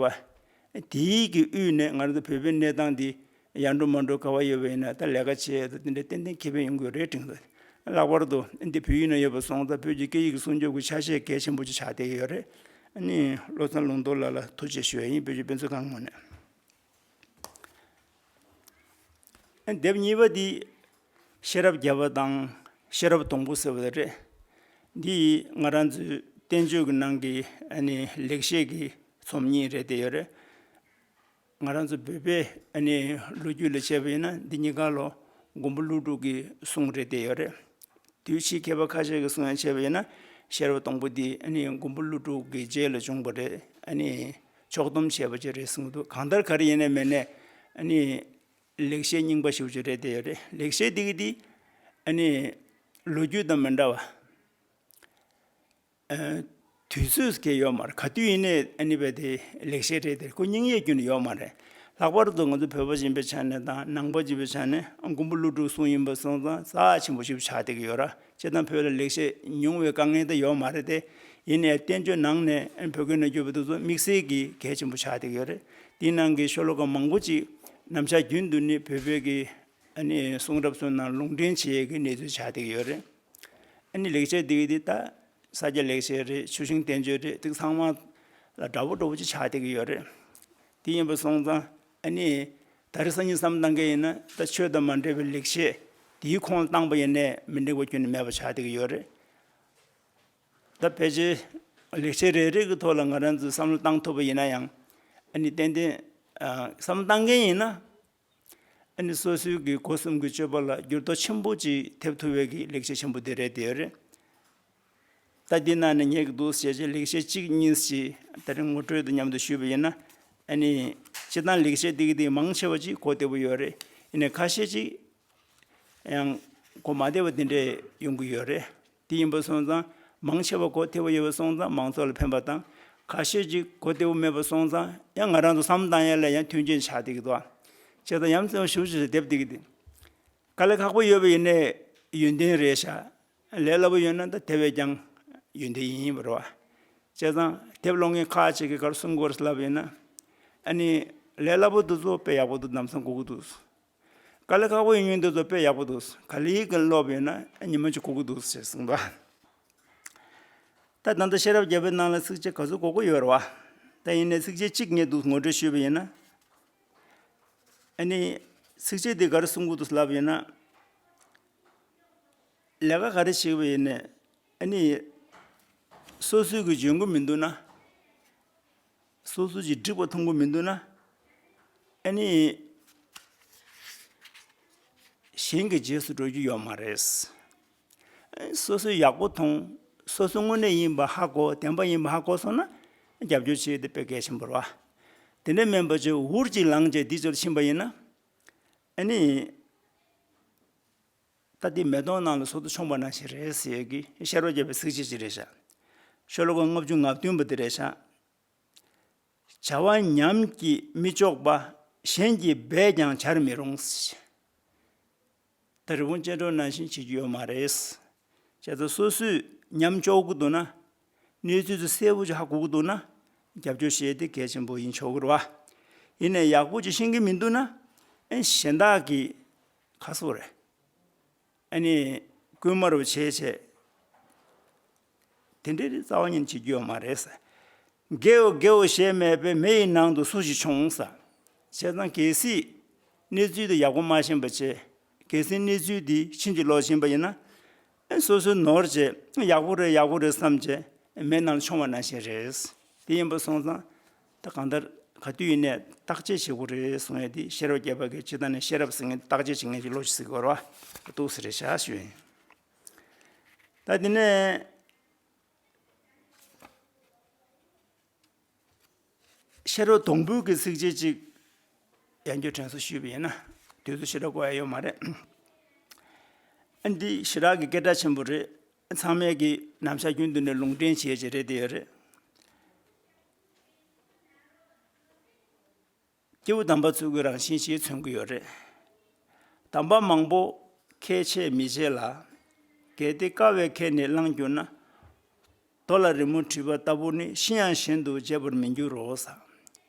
བ། དེའི་གི་དབུས་ནས་ང་རང་ཚོ་བོད་པའི་གནས་སྟངས་འདི་ཡར་འགྲོ་མར་འགྲོ་ག་བ་ཡོད་པ་ཡིན་ན། ད་ལས་ཀ་བྱེད་ཡས་དང་དེ་འདྲ་ཏན་ཏན་ཁེ་ཕན་ཡོང་གི་ཡོད་རེད་དྲན་གྱི་འདུག། ལྷག་པར་དུ་འདི་བོད་ཡིག་ནང་ཡོད་པ་སོང་ཙང་བོད་ཀྱི་སྐད་ཡིག་གི་སྲུང་སྐྱོབ་ཀྱི་ཆ་ཤས་གལ་ཆེན་པོ་ཅིག་ཆགས་བསྡད་ཀྱི་ཡོད་རེད། ཨ་ནི་བློ་བཟང་ལུང་རྟོགས་ལགས་ལ་ཐུགས་རྗེ་ཆེ་ཞུ་ཡ་ཡིན། བོད་ཀྱི་དཔེ་མཛོད་ཁང་ངོས་ནས། ཨ་ནི་དེབ་གཉིས་པ་འདི་ཤེས་རབ་བརྒྱ་པ་དང་ཤེས་རབ་སྡོང་པོ་ཟེར་བ་དེ་རེད། འདི་ང་རང་ཚོའི་བསྟན་བཅོས་ཀྱི་ནང་གི་ཨ་ནི་ལེགས་བཤད་ཀྱི་རྩོམ་གཉིས་རེད་བསྡད་ཡོད་རེད། ང་རང་ཚོ་བོད་པའི་ཨ་ནི་ལོ་རྒྱུས་ལ་བྱས་པ་ཡིན་ན་འདི་གཉིས་ཀ་ལོ་མགོན་པོ་ཀླུ་སྒྲུབ་ཀྱི་གསུང་རེད་བསྡད་ཡོད་རེད། དུས་ཕྱིས་མཁས་པ་ཁ་ཤས་ཀྱིས་གསུང་ཡ་བྱས་པ་ཡིན་ན་ཤེས་རབ་སྡོང་པོ་འདི་ཨ་ནི་མགོན་པོ་ཀླུ་སྒྲུབ་ཀྱི་རྗེས་ལ་བྱུང་བ་རེད། ཨ་ནི་ཕྱོགས་བསྡོམས་བྱས་པ་ཅིག་རེད་གསུང་གི་འདུག། གང་ལྟར་ག་རེ་ཡིན་ནའི་མིན་ནའི་ཨ་ནི་ལེགས་བཤད་རྙིང་པ་ཞེ་པོ་ཅིག་རེད་བསྡད་ཡོད་རེད། ལེགས་བཤད་འདི་གི་འདི་ཨ་ནི་ལོ་རྒྱུས་དང་མི་འདྲ་བ། ཨ། དུས་ཚོད་ཀྱི་ཡོད་མ་རེད། ག་དུས་ཡིན་ནའི་ཨ་ནི་བས་དེ་ལེགས་བཤད་རེད་དེ། ཁོ་རྙིང་ཡས་རྒྱུན་ནས་ཡོད་མ་རེད། ལྷག་པར་དུ་ང་ཚོ་བོད་པ་ཡིན་པའི་ཆ་ནས་དང་ནང་པ་ཡིན་པའི་ཆ་ནས་མགོན་པོ་ཀླུ་སྒྲུབ་གསུང་ཡིན་པ་སོང་ཙང་རྩ་ཆེན་པོ་ཞིག་ཆགས་བསྡད་ཀྱི་ཡོད་ར། སྤྱིར་བཏང་བོད་ལ་ལེགས་བཤད་ཉུང་བའི་དཀའ་ངལ་དེ་ཡོད་མ་རེད་དེ། ཡིན་ནའི་བསྟན་བཅོས་ནང་ནས་བོད་སྐད་ནང་བསྒྱུར་བ་དེ་ཚོ་དམིགས་བསལ་གྱི་གལ་ཆེན་པོ་ཆགས་བསྡད་ཀྱི་ཡོད་རེད། དེའི་ནང་གི་ཤོ་ལོ་ཀ་མང་པོ་ཅིག་ནམ་ཞག་རྒྱུན་དུ་ནི་བོད་པའི་གི་ཨ་ནི་གསུང་རབ་ཚོའི་ནང་ལུང་འདྲེན་བྱེད་ཡས་ཀྱི་གནས་ཚུལ་ཆགས་བསྡད་ཀྱི་ཡོད་རེད། ཨ་ནི་ལེགས་བཤད་འདི་གི་འདི་ད་ས་སྐྱ་ལེགས་བཤད་རེད། ཆུ་ཤིང་བསྟན་བཅོས་རེད། དེ་ཚང་མ་ལ་འདྲ་པོ་འདྲ་པོ་ཅིག་ཆགས་བསྡད་ཀྱི་ཡོད་རེད། དེ་ཡིན་པ་སོང་ཙང་ཨ་ནི་ད་རེས་སང་ཉིན་བསམ་བློ་བཏང་མཁན་ཡིན་ན་ད་ཆོས་དང་མ་འབྲེལ་བའི་ལེགས་བཤད་དེའི་ཁོངས་ལ་བཏང་པ་ཡིན་ནའི་མི་འགྲིག་པ་ཁྱོན་ནས་མེད་པ་ཆགས་བསྡད་ཀྱི་ཡོད་རེད། ད་ཕལ་ཆེར་ལེགས་བཤད་རེ་རེ་གི་ཐོག་ལ་ང་རང་ཚོས་བསམ་བློ་བཏང་ཐུབ་པ་ཡིན་ན་ཡང་། ཨ་ནི་ཏན་ཏན་ཨ་བསམ་བློ་བཏང་མཁན་ཡིན་ན། ཨ་ནི་སོ་སོའི་གི་སྒོ་གསུམ་གྱི་སྤྱོད་པ་ལ་འགྱུར་ལྡོག་ཆེན་པོ་ཅིག་ཐེབས་ཐུབ་པའི་གི་ལེགས་བཤད་ཆེན་པོ་དེ་རེད་དེ་རེད། ད་འདི་ནང་ནས་ངས་གི་འདུག་ཟེར་བྱས་ལེགས་བཤད་གཅིག་གཉིས་ཤིག་ད་རིང་ངོ་སྤྲོད་དང་མཉམ་དུ་ཞུས་པ་ཡིན་ན། ཨ་ནི་སྤྱིར་བཏང་ལེགས་བཤད་འདི་གི་འདི་མང་ཆེ་བ་ཅིག་གོ་བདེ་པོ་ཡོད་རེད། ཡིན་ནའི་ཁ་ཤས་ཅིག་ཡང་གོ་མ་བདེ་བ་འདི་འདྲས་ཡོང་གི་ཡོད་རེད། དེ་ཡིན་པ་སོང་ཙང་མང་ཆེ་བ་གོ་བདེ་བོ་ཡོད་པ་སོང་ཙང་མང་ཚོགས་ལ་ཕན་པ་དང་། ཁ་ཤས་ཅིག་གོ་བདེ་བོ་མེད་པ་སོང་ཙང་ཡང་ང་རང་ཚོ་བསམ་བློ་བཏང་ཡ་ལ་ཡང་མཐུན་རྐྱེན་ཆགས་བསྡད་ཀྱི་འདུག། བྱས་ཙང་ཡ་མཚན་ཞུ་ཞུ་བསྡད་བསྡད་ཀྱི་འདུག། དཀའ་ལས་ཁག་པོ་ཡོད་པ་ཡིན་ནའི་ཡོན་ཏན་རེད་ཤག། ལས་སླ་པོ་ཡོད་ན་ད་དེ་བས་ཀྱང་ཡོན་ཏན་ཡིན་པ་རེད་བ། བྱས་ཙང་དེབ་ཀློག་མཁན་ཁག་ཅིག་གིས་ག་རེ་གསུང་གི་ཡོད་རེད་ལབ་ཡོད་ན། ཨ་ནི་ལས་སླ་པོ་འདི་ཚོ་དཔེ་ཡག་པོ་འདུག། ལམ་སང་གོ་གི་འདུག། དཀའ་ལས་ཁག་པོ་ཡིན་མཁན་འདི་ཚོ་དཔེ་ཡག་པོ་འདུག། ག་ལེར་གྱིས་ཀློག་ཡོད་ན་ཉི་མ་གཅིག་གོ་གི་འདུག་ཟེར་གསུངས་པ། ད་ད་ལྟ་ཤེས་རབ་བརྒྱ་པའི་ནང་ལ་ཚིགས་བཅད་ག་ཚོད་གོ་གི་ཡོད་རེད་བ། ད་ཡིན་ནའི་ཚིགས་བཅད་གཅིག་ངས་འདུག་ངོ་སྤྲོད་ཞུས་པ་ཡིན་ན། ཨ་ནི་ཚིགས་བཅད་འདི་ག་རེ་གསུང་གི་འདུག་ལབ་ཡིན་ན། ལས་ཀ་ག་རེ་བྱེད་ཀྱི་ཡིན་ནའི། ཨ་ནི་སོ་སོའི་གི་འཇོན་གི་མི་འདུག་ན། སོ་སོ་གི་འགྲིག་པ་མཐོང་གི་མི་འདུག་ན། ཨ་ནི་གཞན་གྱི་རྗེས་སུ་འགྲོ་རྒྱུ་ཡོད་མ་རེད། སོ་སོས་ཡག་པོ་མཐོང་། སོ་སོ་དངོས་གནས་ཡིན་པ་ཧ་གོ། བདེན་པ་ཡིན་པ་ཧ་གོ་སོང་ན། རྒྱབ་སྐྱོར་བྱེད་དེ་དཔེ་གལ་ཆེན་པོ་རེད་བ། དེ་འདྲ་མིན་པ་ཅིག་འུར་ཅིག་ལངས་བྱས་འདི་ཚོར་ཕྱིན་པ་ཡིན་ན། ཨ་ནི། ད་འདི་མེ་ཏོག་ནང་ལ་སོ་ཐུར་མཆོངས་པ་ནང་བཞིན་རེད་ཟེར་གི་ཤེས་རབ་བརྒྱ་པའི་ཚིགས་བཅད་ཅིག་རེད་ཤག། ཤོ་ལོ་ཀ་ལྔ་བཅུ་ང་བདུན་པ་འདི་རེད་ཤག། བྱ་བ་ཉམས་ཀྱིས་མི་ལྕོགས་པ། གཞན་གྱིས་འབད་ཀྱང་བྱར་མི་རུང་། ད་རི་བོང་ཅལ་འདྲོགས་ནང་བཞིན་བྱེད་རྒྱུ་ཡོད་མ་རེད། བྱས་ཙང་སོ་སོས་ཉམས་ལྕོགས་ཀྱི་འདུག་ན། གནས་ཚུལ་དེ་གསལ་པོ་ཅིག་ཧ་གོ་གི་འདུག་ན། རྒྱབ་སྐྱོར་བྱེད་དེ་གལ་ཆེན་པོ་ཡིན་ཆོག་གི་རེད་བ། ཡིན་ནའི་ཡག་པོ་ཅིག་ཤེས་ཀྱི་མི་འདུག་ན། ཨེ་གཞན་དག་གིས་ཁ་གསོ་རེད། ཨ་ནི་བསྐུལ་མ་རུ་བྱས་བྱས། དེ་འདྲའི་རྩ་བ་ཉིད་བྱེད་རྒྱུ་ཡོད་མ་རེད་ཟེར། དགེའོ་དགེའོ་ཞེས་སྨྲས་པས། མེ་ཡི་ནང་དུ་སུ་ཞིག་མཆོང་ཟེར། བྱས་ཙང་གལ་སྲིད་གནས་ཚུལ་དེ་ཡག་པོ་མ་ཤེས་པ་བྱས། གལ་སྲིད་གནས་ཚུལ་དེ་ཕྱིན་ཅི་ལོག་ཕྱིན་པ་ཡིན་ན། ཨེ་སོ་སོས་ནོར་བྱས་ཡག་པོ་རེད་ཡག་པོ་རེད་བསམ་བྱས་མེ་ནང་ལ་མཆོང་བ་ནང་བཞིན་རེད། དེ་ཡིན་པ་སོང་ཙང་། ད་གང་ལྟར་ག་དུས་ཡིན་ནའི་བརྟག་དཔྱད་བྱེད་དགོས་རེད་གསུང་ཡ་དེ་ཤེས་རབ་བརྒྱ་པ་གི་སྤྱིར་བཏང་ནས་ཤེས་རབ་ཟེར་མཁན་བརྟག་དཔྱད་བྱེད་མཁན་གྱི་བློ་ཞིག་ཟེར་དགོས་རེད་བ། འདུག་སེ་རེད་ཤག་ཞུ་ཡིན། ད་དེ་ནས་ཤེས་རབ་སྡོང་པོའི་གི་ཚིགས་བཅད་ཅིག་ཡང་བསྐྱར་དྲན་གསོ་ཞུས་པ་ཡིན་ན། དུས་ཚོད་ཞེ་དྲག་འགོར་ཡ་ཡོད་མ་རེད། ཨ་འདི་ཞེ་དྲག་གི་སྐད་གྲགས་ཆེན་པོ་རེད། ཚང་མས་ཀྱི་ནམ་ཞག་རྒྱུན་དུ་ནས་ལུང་འདྲེན་བྱེད་ཀྱི་རེད་དེ་ཡོད་རེད། སྐྱེས་བུ་དམ་པ་ཚོས་ཀྱི་རང་བཞིན་ཞེས་མཚོན་གྱི་ཡོད་རེད། དམ་པ་མང་པོ་ཁས་འཆེ་མི་བྱེད་ལ། གལ་ཏེ་དཀའ་བས་ཁྱེར་ནས་བླངས་གྱུར་ན། རྡོ་ལ་རི་མོ་བྲིས་པ་ལྟ་བུ་ནི་ཤི་ཡང་གཞན་དུ་བརྗེད་པར་མི་འགྱུར་རོ་ཟེར།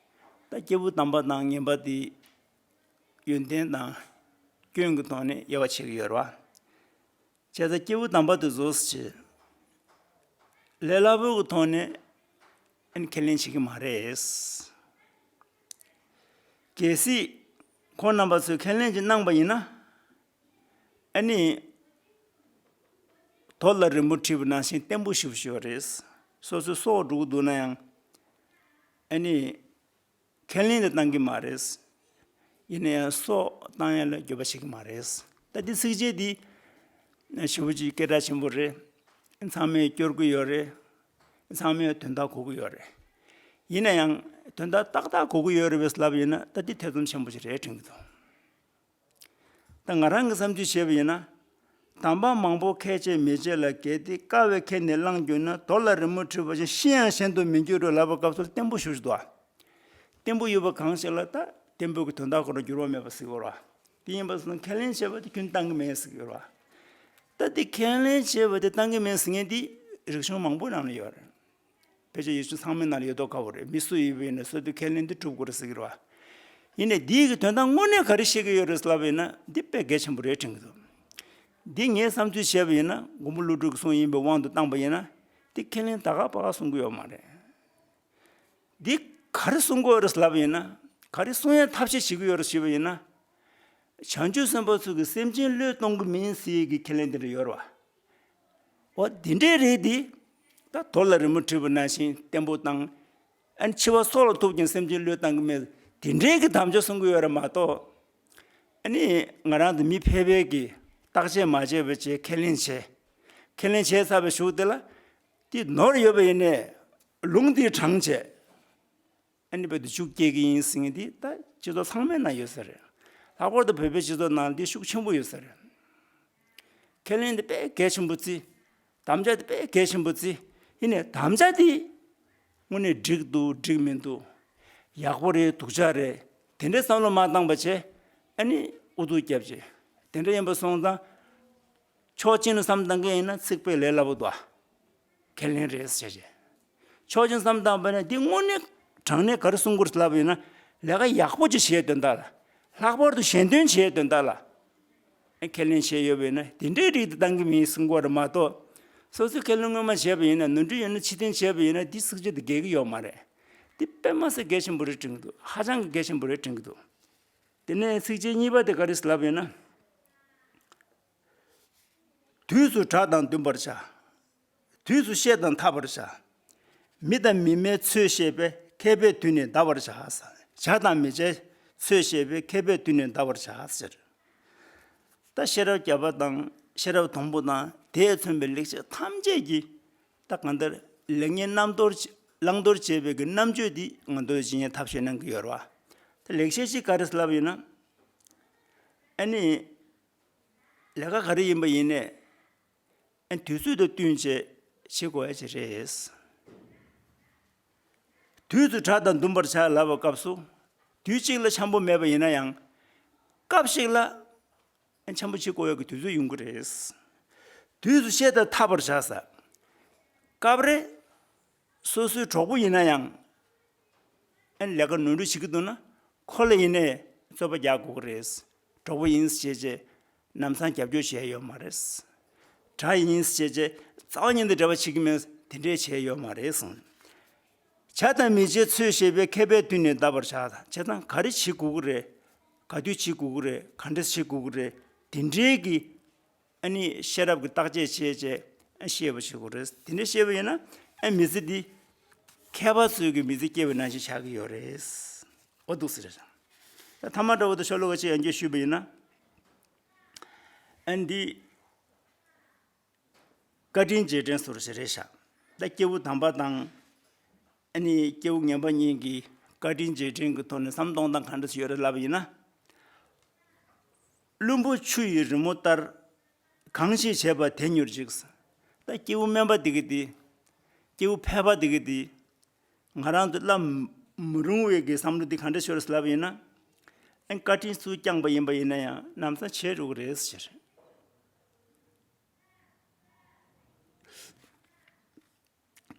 ད་སྐྱེས་བུ་དམ་པ་དང་ངན་པ་དེ་ཡོན་ཏན་དང་སྐྱོན་གྱི་ཐོག་ནས་དབྱེ་བ་ཕྱེ་གི་ཡོད་རེད་བ། བྱས་ཙང་སྐྱེས་བུ་དམ་པ་དེ་ཚོ་ཞེས་ལས་སླ་པོ་གི་ཐོག་ནས་ཨ་ནི་ཁས་ལེན་བྱེད་ཀྱི་མ་རེད། གལ་སྲིད་ཁོང་རྣམ་པ་ཚོས་ཁས་ལེན་ཅིག་གནང་པ་ཡིན་ན། ཨ་ནི། རྡོ་ལ་རི་མོ་བྲིས་པ་ནང་བཞིན་བརྟན་པོ་ཞེ་པོ་ཞིག་ཡོད་རེད། སོ་སོའི་སྲོག་འགྲོ་གི་འདུག་ན་ཡང་། ཨ་ནི། ཁས་ལེན་དེ་བཏང་གི་མ་རེད། ཡིན་ན་ཡང་སྲོག་བཏང་ཡ་ལ་འགྱོད་པ་བྱེད་ཀྱི་མ་རེད། ད་འདི་ཚིགས་བཅད་འདི་ཞེ་པོ་ཅིག་སྐད་གྲགས་ཆེན་པོ་རེད། ཚང་མས་སྐྱོར་གི་ཡོད་རེད། ཚང་མས་དོན་དག་གོ་གི་ཡོད་རེད། ཡིན་ན་ཡང་དོན་དག་ཏག་ཏག་གོ་གི་ཡོད་རེད་པས་ལབ་ཡིན་ན། ད་འདི་ཐེ་ཚོམ་ཆེན་པོ་ཞིག་རེད་དྲན་གི་འདུག་ད་ང་རང་གི་བསམ་ཚུལ་བྱས་པ་ཡིན་ན། དམ་པ་མང་པོ་ཁས་འཆེ་མི་བྱེད་ལ། གལ་ཏེ་དཀའ་བས་ཁྱེར་ནས་བླངས་གྱུར་ན། རྡོ་ལ་རི་མོ་བྲིས་པ་བཞིན་ཤི་ཡང་གཞན་དུ་མི་འགྱུར་རོ་ལབ་པའི་སྐབས་སུ་བརྟན་པོ་ཞེ་པོ་ཞིག་འདུག་ཨ། བརྟན་པོ་ཡོད་པ་གང་ཞིག་ལ་ད་བརྟན་པོ་གི་དོན་དག་ཁོ་རང་འགྱུར་བ་མེད་པ་ཟེར་གྱི་ཡོད་རེད་བ། དེ་ཡིན་པ་སོང་ཁས་ལེན་བྱས་པ་དེ་ཁྱོན་བཏང་གི་མེད་ཟེར་གྱི་ཡོད་རེད་བ། ད་དེ་ཁས་ལེན་བྱས་པ་དེ་བཏང་གི་མེད་ཟེར་མཁན་དེ་རིག་གཞུང་མང་པོའི་ནང་ལ་ཡོད་རེད། ཕལ་ཆེར་ཡིག་ཆུང་ཚང་མའི་ནང་ལ་ཡོད་མདོག་ཁ་པོ་རེད། མི་སུ་ཡིན་པ་ཡིན་ན་སོ་སོའི་ཁས་ལེན་དེ་སྒྲུབ་དགོས་རེད་ཟེར་གྱི་རེད་བ། ཡིན་ནའི་འདིའི་གི་དོན་དག་དངོས་གནས་ག་རེ་བཤད་ཀྱི་ཡོད་རེད་ལབ་པ་ཡིན་ན། འདི་དཔེ་གལ་ཆེན་པོ་རེད་དྲན་གྱི་འདུག་འདི་ངས་བསམ་ཚུལ་བྱས་པ་ཡིན་ན། མགོན་པོ་ཀླུ་སྒྲུབ་ཀྱི་གསུང་ཡིན་པའི་དབང་དུ་བཏང་པ་ཡིན་ན། འདི་ཁས་ལེན་ད་ག་པ་ག་གསུང་གི་ཡོད་མ་རེད། འདི་ག་རེ་གསུང་གི་ཡོད་རེད་ལབ་པ་ཡིན་ན། ག་རེ་གསུང་ཡའི་ཐབས་ཤེས་བྱེད་ཀྱི་ཡོད་རེད་ཞུས་པ་ཡིན་ན། བྱང་ཆུབ་སེམས་དཔའ་ཚོ་གིས་སེམས་ཅན་བློས་གཏོང་གི་མིན་ཟེར་གྱི་ཁས་ལེན་དེ་འདྲ་ཡོད་རེད་བ། འོ་འདི་འདྲའི་རིགས་འདི། ད་རྡོ་ལ་རི་མོ་བྲིས་པ་ནང་བཞིན་བརྟན་པོ་དང་། ཨ་ནི་འཆི་བ་སྲོག་ལ་ཐུག་ཀྱང་སེམས་ཅན་བློས་བཏང་གི་མེད། དེ་འདྲའི་གི་དམ་བཅའ་གསུང་གི་ཡོད་རེད་མ་གཏོགས། ཨ་ནི་ང་རང་ཚོ་མི་ཕལ་པའི་གི་བརྟག་དཔྱད་མ་བྱས་པ་བྱས་ཁས་ལེན་བྱས། ཁས་ལེན་བྱས་ཚར་བའི་གཞུག་དེ་ལ། དེ་ནོར་ཡོད་པ་ཡིན་ནའི་ལུང་དེ་དྲངས་བྱས། ཨ་ནི་བོད་དུ་ཤུགས་སྐྱེད་ཀྱི་ཡིན་ཟེར་མཁན་དེ་ད་སྤྱི་ཚོགས་ཚང་མའི་ནང་ཡོད་ས་རེད། ལྷག་པར་དུ་བོད་པའི་སྤྱི་ཚོགས་ནང་འདི་ཤུགས་ཆེན་པོ་ཡོད་ས་རེད། ཁས་ལེན་དེ་དཔེ་གལ་ཆེན་པོ་བརྩི། དམ་བཅའ་དེ་དཔེ་གལ་ཆེན་པོ་བརྩི། ཡིན་ནའི་དམ་བཅའ་དེ་དངོས་གནས་འགྲིག་འདུག་འགྲིག་མི་འདུག་ཡག་པོ་རེད་སྡུག་ཅག་རེད། དེ་འདྲའི་བསམ་བློ་མ་བཏང་བ་བྱས། ཨ་ནི་ཨུ་ཚུགས་རྒྱབ་བྱས། དེ་འདྲ་ཡིན་པ་སོང་ཙང་། ཕྱོགས་གཅིག་ནས་བསམ་བཏང་མཁན་ཡིན་ན་ཚིག་དཔེ་ལས་སླ་པོ་འདུག་ཁས་ལེན་རེད་ཟེར་བྱས། ཕྱོགས་གཅིག་ནས་བསམ་བཏང་བ་ན་འདི་དངོས་གནས་དྲང་གནས་ག་རེ་གསུང་དགོས་ལབ་ཡིན་ན། ལས་ཀ་ཡག་པོ་ཅིག་བྱས་དོན་དག་ལ། ལྷག་པར་དུ་གཞན་དོན་བྱས་དོན་དག་ལ། ཁས་ལེན་བྱས་ཡོད་པ་ཡིན་ན་དེ་འདྲའི་རིགས་དེ་བཏང་གི་མིན་གསུང་གི་ཡོད་རེད་མ་གཏོགས། སོ་སོས་ཁས་ལེན་སྔོན་མ་བྱས་པ་ཡིན་ན། ནོར་འཁྲུལ་ཡོད་ན་ཕྱིར་འཐེན་བྱས་པ་ཡིན་ན། འདི་ཚིགས་བཅད་དེ་འགལ་གི་ཡོད་མ་རེད། འདི་དཔེ་མ་སྲིད་གལ་ཆེན་པོ་རེད་དྲན་གི་འདུག་ཧ་ཅང་གི་གལ་ཆེན་པོ་རེད་དྲན་གི་འདུག་དེ་ནས་ཚིགས་བཅད་གཉིས་པ་དེ་ག་རེ་ལབ་ཡོད་ན། དུས་སུ་གྲགས་དང་འདུན་པར་བྱ། དུས་སུ་བཤད་དང་འཐབ་པར་བྱ། མི་དང་མི་སྨྲའི་ཚོད་བཤད་པས། མཁས་པས་དུས་ནི་འདའ་བར་བྱ། བྱ་དང་མི་བྱའི་ཚོད་བཤད་པས། མཁས་པས་དུས་ནི་འདའ་བར་བྱ་ཟེར། ད་ཤེས་རབ་བརྒྱ་པ་དང་ཤེས་རབ་དང་པོ་དང་དེས་མཚོན་པའི་ལེགས་བཤད་ཐམས་ཅད་ཀྱིས། ད་གང་ལྟར་ལེགས་ཉེས་རྣམ་དོར་བླང་དོར་བྱེད་པའི་གི་རྣམ་དཔྱོད་འདི་ང་ཚོས་ཇི་སྙེད་ཐབས་ཤེས་གནང་གི་ཡོད་རེད་བ། ད་ལེགས་བཤད་ཅིག་ག་རེ་ལབ་ཡོད་ན། ཨ་ནི། ལས་ཀ་ག་རེ་ཡིན་པ་ཡིན་ནའི། ཨ་ནི་དུས་ཚོད་དང་བསྟུན་བྱས་བྱེད་དགོས་ཡ་ཅིག་རེད། དུས་སུ་གྲགས་དང་འདུན་པར་བྱ་ལབ་པའི་སྐབས་སུ། དུས་གཅིག་ལ་འཆམ་པོ་མེད་པ་ཡིན་ན་ཡང་། སྐབས་ཤིག་ལ། ཨ་ནི་འཆམ་པོ་བྱེད་དགོས་ཡ་གི་དུས་ཚོད་ཡོང་གི་རེད། དུས་སུ་བཤད་དང་འཐབ་པར་བྱ་ཟེར། སྐབས་རེ། སོ་སོའི་གྲོགས་པོ་ཡིན་ན་ཡང་། ཨ་ནི་ལས་ཀ་ནོར་འཁྲུལ་བྱེད་ཀྱི་འདུག་ན། ཁོ་ལ་ཡིན་ནའི་རྩོད་པ་རྒྱག་དགོས་ཀྱི་རེད། གྲོགས་པོ་ཡིན་ཟེར་བྱས་ལམ་སང་རྒྱབ་སྐྱོར་བྱས་ཡོད་མ་རེད། དགྲ་ཡིན་ཟེར་བྱས་རྩ་བ་ཉིད་ནས་འབྲེལ་བ་བྱེད་ཀྱི་མེད། དེ་འདྲས་བྱས་ཡོད་མ་རེད་གསུངས། བྱ་དང་མི་བྱའི་ཚོད་བཤད་པས། མཁས་པས་དུས་ནི་འདའ་བར་བྱ། བྱས་ཙང་ག་རེ་བྱེད་དགོས་ཀྱི་རེད། ག་དུས་བྱེད་དགོས་ཀྱི་རེད། ག་འདྲས་བྱེད་དགོས་ཀྱི་རེད། དེ་འདྲའི་གི། ཨ་ནི་ཤེས་རབ་ཀྱི་བརྟག་དཔྱད་བྱས་བྱས་ཤེས་པ་བྱེད་དགོས་རེད། དེ་འདྲ་ཤེས་པ་ཡིན་ན། ཨ་མི་ཚེ་འདི་མཁས་པ་ཚོས་ཀྱི་མི་ཚེ་སྐྱེལ་བའི་ནང་བཞིན་ཆགས་ཀྱི་ཡོད་རེད། འོ་འདུག་ཟེར་རེད། ད་ཐ་མ་འདྲ་བོ་དེ་ཤོ་ལོ་ཀ་ཅིག་ཡང་བསྐྱར་ཞུས་པ་ཡིན་ན། ཨ་འདི་བཀའ་དྲིན་རྗེས་དྲན་ཟེར་བ་ཞིག་རེད་ཤག་ད་སྐྱེས་བུ་དམ་པ་དང་། ཨ་ནི་སྐྱེས་བུ་ངན་པ་གཉིས་ཀྱི་བཀའ་དྲིན་རྗེས་དྲན་གྱི་ཐོག་ནས་བསམ་གཏོང་སྟངས་ག་འདྲ་ཞིག་ཡོད་རེད་ལབ་པ་ཡིན་ན། བླུན་པོ་ཆུ་ཡི་རི་མོ་ལྟར། གང་ཞིག་བྱས་པ་དེ་མྱུར་འཇིག་ད་སྐྱེས་བུ་དམན་པ་དེ་གི་དེ། སྐྱེས་བུ་ཕལ་པ་དེ་གི་དེ། ང་རང་ཚོ་སླར་མི་རུང་བའི་གི་བསམ་བློ་འདི་ག་འདྲ་ཤོར་ལབ་ཡིན་ན། ཨ་བཀའ་དྲིན་སུས་བསྐྱངས་པ་ཡིན་པ་ཡིན་ན་ཡང་ལམ་སང་བྱས་འགྲོ་གི་རེད་ཟེར།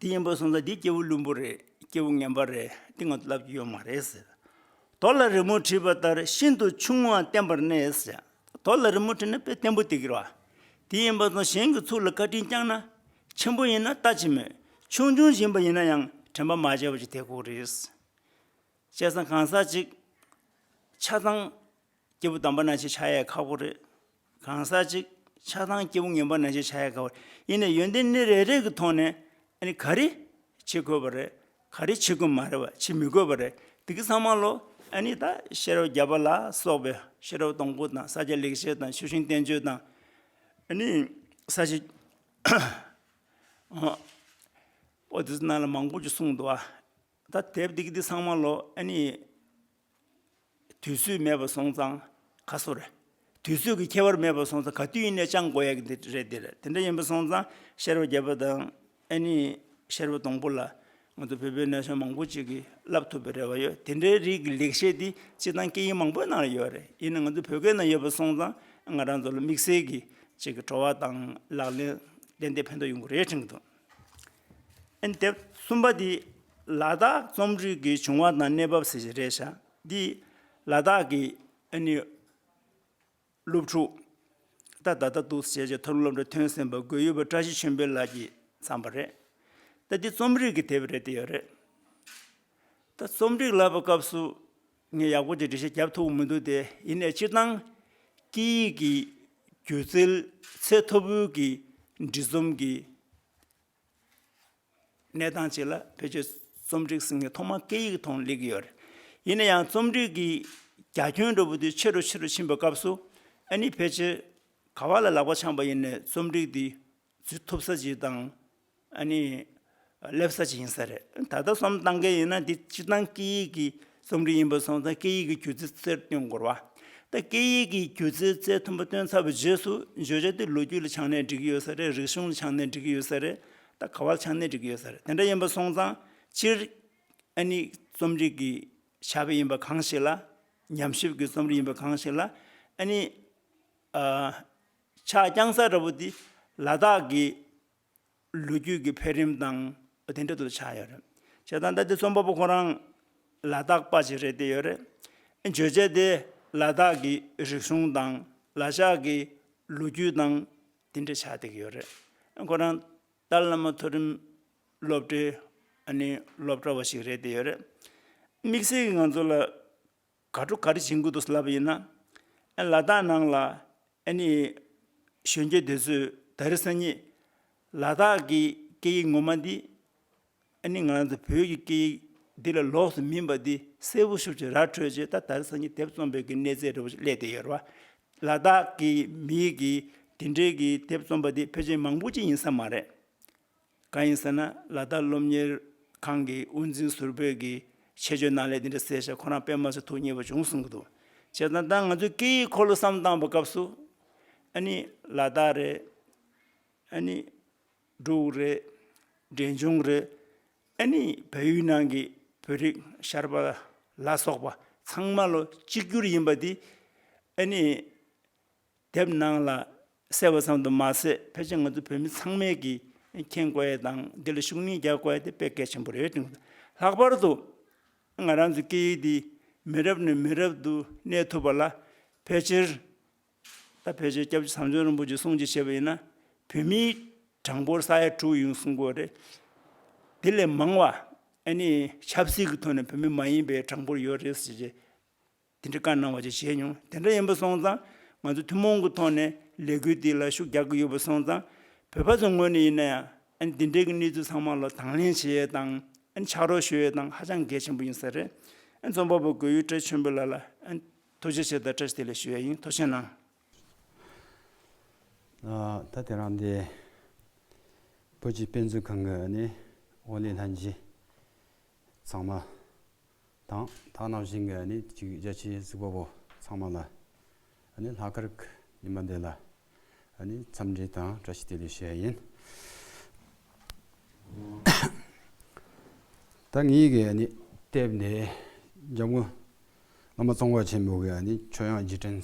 དེ་ཡིན་པ་སོང་ཙང་འདི་སྐྱེས་བུ་བླུན་པོ་རེད། སྐྱེས་བུ་ངན་པ་རེད། འདི་ང་ཚོ་ལབ་ཀྱི་ཡོད་མ་རེད་ཟེར། རྡོ་ལ་རི་མོ་བྲིས་པ་ལྟར་ཤིན་ཏུ་ཆུང་ངུའང་བརྟན་པར་གནས་ཟེར། རྡོ་ལ་རི་མོ་བྲིས་ན་དཔེ་བརྟན་པོ་བསྡད་ཀྱི་རེད་བ། དེ་ཡིན་པ་སོང་གཞན་གྱི་ཚུགས་ལ་བཀའ་དྲིན་བསྐྱངས་ན། ཆེན་པོ་ཡིན་ན་ལྟ་ཅི་སྨོས། ཆུང་ཆུང་ཡིན་པ་ཡིན་ན་ཡང་དྲན་པ་མ་བརྗེད་པ་ཅིག་དེ་ཁོ་རེད། བྱས་ཙང་གང་ཟག་ཅིག་ཆ་ཚང་སྐྱེས་བུ་དམ་པ་ནང་བཞིན་ཆགས་ཡས་ཁག་པོ་རེད། གང་ཟག་ཅིག་ཆ་ཚང་སྐྱེས་བུ་ངན་པ་ནང་བཞིན་ཆགས་ཡས་ཁག་པོ་རེད། ཡིན་ནའི་ཡོན་ཏན་སྣེ་རེ་རེ་གི་ཐོག་ནས་ཨ་ནི་ག་རེ་བྱེད་དགོས་པ་རེད། ག་རེ་བྱེད་དགོས་མ་རེད་བ། བྱེད་མི་དགོས་པ་རེད། དེ་གི་ཚང་མ་ལོ་ཨ་ནི་ད་ཤེས་རབ་བརྒྱ་པ་ལ་སོགས་པའི་ཤེས་རབ་སྡོང་པོ་དང་ས་སྐྱ་ལེགས་བཤད་དང་ཆུ་ཤིང་བསྟན་བཅོས་དང་། ཨ་ནི་ས་གཞི་ཨོ་དེ་ཚོ་ནང་ལ་མང་པོ་ཅིག་གསུངས་འདུག་བ། ད་དེབ་འདི་གི་འདི་ཚང་མ་ལོ་ཨ་ནི་དུས་ཚོད་མེད་པ་སོང་ཙང་ག་སོ་རེད། དུས་ཚོད་ཀྱི་ཁྱད་པར་མེད་པ་སོང་ཙང་ག་དུས་ཡིན་ནའི་སྦྱང་དགོས་ཡ་གི་འདི་རེད། འདི་རེད། དེ་འདྲ་ཡིན་པ་སོང་ཙང་ཤེས་རབ་བརྒྱ་པ་དང་ཨ་ནི་ཤེས་རབ་སྡོང་པོ་ལ་ང་ཚོ་བོད་པའི་ན་གཞོན་མང་པོ་ཅིག་གིས་བསླབ་ཐུབ་པའི་རེ་བ་ཡོད། དེ་འདྲའི་རིགས་ཀྱི་ལེགས་བཤད་འདི་སྤྱིར་བཏང་སྐད་ཡིག་མང་པོའི་ནང་ལ་ཡོད་རེད། ཡིན་ནའི་ང་ཚོ་བོད་སྐད་ནང་ཡོད་པ་སོང་ཙང་ང་རང་ཚོ་ལ་དམིགས་བསལ་གྱི་ཅིག་གི་བྲོ་བ་དང་ལག་ལེན་ཏན་ཏན་ཕན་ཐོགས་ཡོང་གི་རེད་དྲན་གྱི་འདུག་ཨ་ནི་དེབ་གསུམ་པ་འདི་ལ་དྭགས་རྩོམ་རིག་གི་བྱུང་བ་དང་གནས་བབ་ཟེར་གྱི་རེད་ཤག་འདི་ལ་དྭགས་ཀྱི་ཨ་ནི་སློབ་ཕྲུག་ད་ད་ལྟ་འདུག་ཟེར་བྱས་མཐོ་རིམ་སློབ་གྲྭ་ཐོན་ཟིན་པ་སྒོས་ཡུལ་པ་བཀྲ་ཤིས་ཆོས་འཕེལ་ལགས་ཀྱིས་བརྩམས་པ་རེད། ད་འདི་རྩོམ་རིག་གི་དེབ་རེད་དེ་ཡོད་རེད། ད་རྩོམ་རིག་ལབ་པའི་སྐབས་སུ་ངས་ཡག་པོ་ཅིག་འགྲེལ་བཤད་རྒྱབ་ཐུབ་ཀྱི་མི་འདུག་སྟེ། ཡིན་ནའི་སྤྱིར་བཏང་སྐད་ཡིག་གི་སྒྱུ་རྩལ་ཚད་མཐོ་པོའི་གི་འབྲི་རྩོམ་གྱི་གནས་སྟངས་ཅིག་ལ་ཕལ་ཆེར་རྩོམ་རིག་ཟེར་མཁན་ཐོག་མར་སྐད་ཡིག་གི་ཐོག་ནས་སླེབས་ཀྱི་ཡོད་རེད། ཡིན་ན་ཡང་རྩོམ་རིག་གི་རྒྱ་ཁྱོན་འདྲ་པོ་དེ་ཆེ་རུ་ཆེ་རུ་ཕྱིན་པའི་སྐབས་སུ་ཨ་ནི་ཕལ་ཆེར་ག་བ་ལ་ལག་པ་འཆང་པ་ཡིན་ནའི་རྩོམ་རིག་དེ་འཛུལ་ཐུབ་ས་ཅིག་དང་། ཨ་ནི་སླེབས་ས་ཅིག་ཡིན་ས་རེད། ད་ལྟ་བསམ་བཏང་མཁན་ཡིན་ན་འདི་སྤྱིར་བཏང་སྐད་ཡིག་གི་རྩོམ་རིག་ཡིན་པ་སོང་ཙང་སྐད་ཡིག་གི་སྒྱུ་རྩལ་རྩལ་སྟོན་དགོས་རེད་བ། ད་སྐད་ཡིག་གི་སྒྱུ་རྩལ་རྩལ་མཐུན་པ་སྟོན་ཚར་བའི་རྗེས་སུ་བརྗོད་བྱ་དེ་ལོ་རྒྱུས་ལ་ཆ་ནས་འབྲི་གི་ཡོད་ས་རེད། རིག་གཞུང་ལ་ཆ་ནས་འབྲི་གི་ཡོད་ས་རེད། ད་ག་བ་ལ་ཆ་ནས་འབྲི་གི་ཡོད་ས་རེད། དེ་འདྲ་ཡིན་པ་སོང་ཙང་སྤྱིར་ཨ་ནི་རྩོམ་རིག་གི་ཞབས་པ་ཡིན་པ་གང་ཞིག་ལ། ཉམས་ཞིབ་ཀྱི་རྩོམ་རིག་ཡིན་པ་གང་ཞིག་ལ་ཨ་ནི་ཨ་ཆ་རྐྱང་ས་འདྲ་པོ་འདི་ལ་དྭགས་ཀྱི་ལོ་རྒྱུས་ཀྱི་འཕེལ་རིམ་དང་དེ་འདྲ་དུ་ཆགས་ཡོད་རེད། བྱས་ཙང་ད་ལྟ་རྩོམ་པ་པོ་ཁོ་རང་ལ་དྭགས་པ་ཅིག་རེད་དེ་ཡོད་རེད། བརྗོད་བྱ་དེ་ལ་དྭགས་ཀྱི་རིག་གཞུང་དང་ལ་དྭགས་ཀྱི་ལོ་རྒྱུས་དང་དེ་འདྲ་ཆགས་བསྡད་ཀྱི་ཡོད་རེད། ཁོ་རང་ཏཱ་ལའི་བླ་མ་མཐོ་རིམ་སློབ་གྲྭའི་ཨ་ནི་སློབ་གྲྭ་བ་ཞིག་རེད་དེ་ཡོད་རེད། དམིགས་བསལ་གྱི་ང་ཚོ་ལ་དགའ་སྤྲོ་ག་རེ་བྱེད་ཀྱི་འདུག་ལབ་པ་ཡིན་ན། ཨ་ལ་དྭགས་ནང་ལ་ཨ་ནི་གཞོན་སྐྱེས་དེ་ཚོས་ད་རེས་སང་ཉིན་ལ་དྭགས་ཀྱི་སྐད་ཡིག་ངོ་མ་འདི་ཨ་ནི་ང་རང་ཚོ་བོད་ཀྱི་སྐད་ཡིག་འདི་ལ་ལོགས་སུ་མིན་པ་འདི་གསལ་པོ་ཞེ་པོ་ཅིག་ར་འཕྲོད་བྱས། ད་ད་རེས་སང་ཉིན་དེབ་རྩོམ་པའི་གི་གནས་ཚད་འདྲ་པོ་ཅིག་སླེབས་བསྡད་ཡོད་རེད་བ། ལ་དྭགས་ཀྱི་མིའི་གི་དེ་འདྲའི་གི་དེབ་རྩོམ་པ་འདི་ཕལ་ཆེར་མང་པོ་ཅིག་ཡིན་ས་མ་རེད། གང་ཡིན་ཟེར་ན་ལ་དྭགས་སློབ་གཉེར་ཁང་གི་དབུ་འཛིན་ཟུར་པས་ཀྱི་ཆེད་བརྗོད་ནང་ལས་འདི་འདྲ་གསལ་བཤད་ཁོ་རང་དཔེ་མ་ཚད་ཐུགས་མཉེས་པོ་བྱུང་གསུང་གི་འདུག་བྱས་ཙང་ད་ང་ཚོའི་སྐད་ཡིག་སྐོར་ལ་བསམ་བཏང་པའི་སྐབས་སུ་ཨ་ནི་ལ་དྭགས་རེད། ཨ་ནི་འབྲུག་རེད། འབྲས་ལྗོངས་རེད། ཨ་ནི་བལ་ཡུལ་ནང་གི་བོད་རིགས་ཤར་པ་ལ་སོགས་པ་ཚང་མ་ལོ་གཅིག་གྱུར་ཡིན་པ་འདི་ཨ་ནི་དེབ་ནང་ལ་གསལ་བ་ཙམ་དུ་མ་ཟད། ཕལ་ཆེར་ང་ཚོ་བོད་མི་ཚང་མས་ཀྱིས་མཁྱེན་དགོས་ཡས་དང་འདི་ལ་ཤུགས་སྣོན་རྒྱག་དགོས་ཡས་དེ་དཔེ་གལ་ཆེན་པོ་རེད་དྲན་གྱི་འདུག་ལྷག་པར་དུ་ང་རང་ཚོའི་སྐད་ཡིག་འདི་མི་རབས་ནས་མི་རབས་དུ་གནས་ཐུབ་པ་ལ་ཕལ་ཆེར། ད་ཕལ་ཆེར་སྐྱབས་རྗེ་ཟམ་གདོང་རིན་པོ་ཆེས་གསུང་བྱས་བྱས་པ་ཡིན་ན། བོད་མིའི་གྲངས་འབོར་ས་ཡ་དྲུག་ཡོད་གསུང་གི་ཡོད་རེད། དེ་ལས་མང་བ་ཨ་ནི་ཆབ་སྲིད་ཀྱི་ཐོག་ནས་བོད་མི་མ་ཡིན་པའི་གྲངས་འབོར་ཡོད་རེད་ཟེར་བྱས། དེ་འདྲ་བཀའ་གནང་བ་ཅིག་བྱས་མྱོང་། དེ་འདྲ་ཡིན་པ་སོང་ཙང་ང་ཚོ་ཐུན་མོང་གི་ཐོག་ནས་ལས་འགུལ་འདི་ལ་ཤུགས་རྒྱག་གི་ཡོད་པ་སོང་ཙང་། བོད་པ་ཚོའི་ངོས་ནས་ཡིན་ན་ཡང་ཨ་ནི་འདི་འདྲའི་གི་གནས་ཚུལ་ཚང་མ་ལ་དང་ལེན་བྱེད་ཡས་དང་ཨ་ནི་ཕྱག་རོགས་ཞུ་ཡས་དང་ཧ་ཅང་གལ་ཆེན་པོ་ཡིན་ས་རེད། ཨ་ནི་རྩོམ་པ་པོ་སྒོས་ཡུལ་བཀྲ་ཤིས་ཆོས་འཕེལ་ལགས་ལ་ཨ་ནི་ཐུགས་རྗེ་ཆེ་དང་བཀྲ་ཤིས་བདེ་ལེགས་ཞུ་ཡས་ཡིན། ཐུགས་རྗེ་གནང་། ཨ། ད་དེ་རིང་འདི་བོད་ཀྱི་དཔེ་མཛོད་ཁང་གི་ཨ་ནི་འོག་ལས་ལྷན་རྒྱས་ཚང་མ་དང་། ད་ནང་བཞིན་གྱི་ཨ་ནི་ཅིག་རྒྱ་ཆེའི་གཟིགས་པ་པོ་ཚང་མ་ལ་ཨ་ནི་ལྷག་དཀར་གྱི་ཉི་མ་འདི་ལ་ཨ་ནི་འཚམས་འདྲི་དང་བཀྲ་ཤིས་བདེ་ལེགས་ཞུ་ཡས་ཡིན། ད་ངེད་ཀྱི་ཨ་ནི་དེབ་འདི་འཇམ་མགོན་བླ་མ་ཙོང་ཁ་ཆེན་པོ་གི་ཨ་ནི་ཆོས་དབྱངས་རྗེས་དྲན།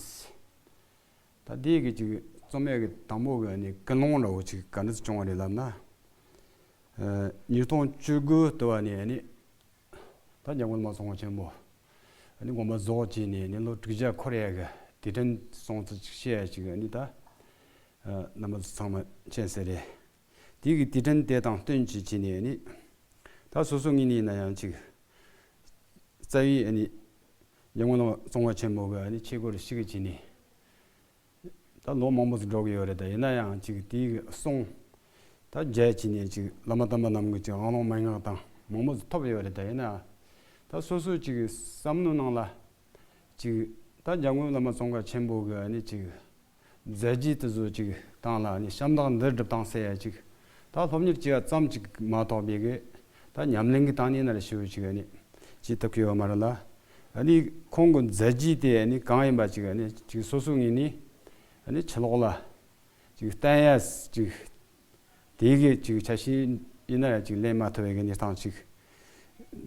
ད་འདི་གི་ཅིག་རྩོམ་ཡས་ཀྱི་དང་པོ་གི་ཨ་ནི་ཀུན་སློང་འདྲ་བོ་ཅིག་ག་འདྲ་བྱུང་བ་རེད་ལབ་ན། ཉིས་སྟོང་བཅུ་དགུ་དུ་བ་ནས་ནི། ད་འཇམ་མགོན་བླ་མ་ཙོང་ཁ་ཆེན་པོ། ནི་དགོངས་པ་རྫོགས་བྱས་ནས་ནི་ལོ་དྲུག་བརྒྱ་འཁོར་ཡ་གི་དུས་དྲན་སྲུང་བརྩི་ཅིག་བྱེད་ཡ་ཅིག་ནི་ད། རྣམ་པ་ཚོ་ཚང་མ་མཁྱེན་གསལ་རེད། དེ་གི་དུས་དྲན་དེ་དང་བསྟུན་བྱས་བྱས་ནས་ནི། ད་སོ་སོ་ངོས་ནས་ཡིན་ན་ཡང་ཅིག་རྩ་བའི་ནི། འཇམ་མགོན་བླ་མ་ཙོང་ཁ་ཆེན་པོ་གི་ནི་ཆོས་སྒོར་ཞུགས་བྱས་ནས། ད་ལོ་མང་པོ་ཟིག་འགྲོ་གི་ཡོད་རེད། ད་ཡིན་ན་ཡང་ཅིག་དེའི་གསུང་ད་མཇལ་བྱས་ནས་ཅིག་བླ་མ་དམ་པ་རྣམས་ཀྱི་ཅིག་དབང་ལུང་མན་ངག་དང་མང་པོ་ཟིག་ཐོབ་ཡོད་རེད། ད་ཡིན་ན་ད་སོ་སོའི་ཅིག་བསམ་བློ་ནང་ལ་ཅིག་ད་འཇམ་མགོན་བླ་མ་ཙོང་ཁ་ཆེན་པོ་གི་ནི་ཅིག་མཛད་རྗེས་དེ་ཚོ་ཅིག་སྟེང་ལ་ནི་ཞབས་འདེགས་འདི་སྒྲུབ་སྟངས་ཟེར་ཡ་ཅིག་ད་སློབ་གཉེར་བྱས་པ་ཙམ་ཅིག་མ་གཏོགས་པའི་གི་ད་ཉམས་ལེན་གྱི་སྟེང་ནས་ན་རེ་ཞུ་ཅིག་ནི་བྱེད་ཐུབ་ཀྱི་ཡོད་མ་རེད་ལ། ཨ་ནི་ཁོང་གི་མཛད་རྗེས་དེ་ནི་གང་ཡིན་པ་ཅིག་ནི་ཅིག་སོ་སོ་ངོས་ནས་ཨ་ནི་ཕྱི་ལོགས་ལ་ཅིག་བསྟན་ཡ་ཅིག་དེ་གི་ཅིག་ཆ་ཤས་ཡིན་ན་ཡང་ཅིག་ལེན་མ་ཐུབ་པའི་གི་གནས་སྟངས་ཅིག་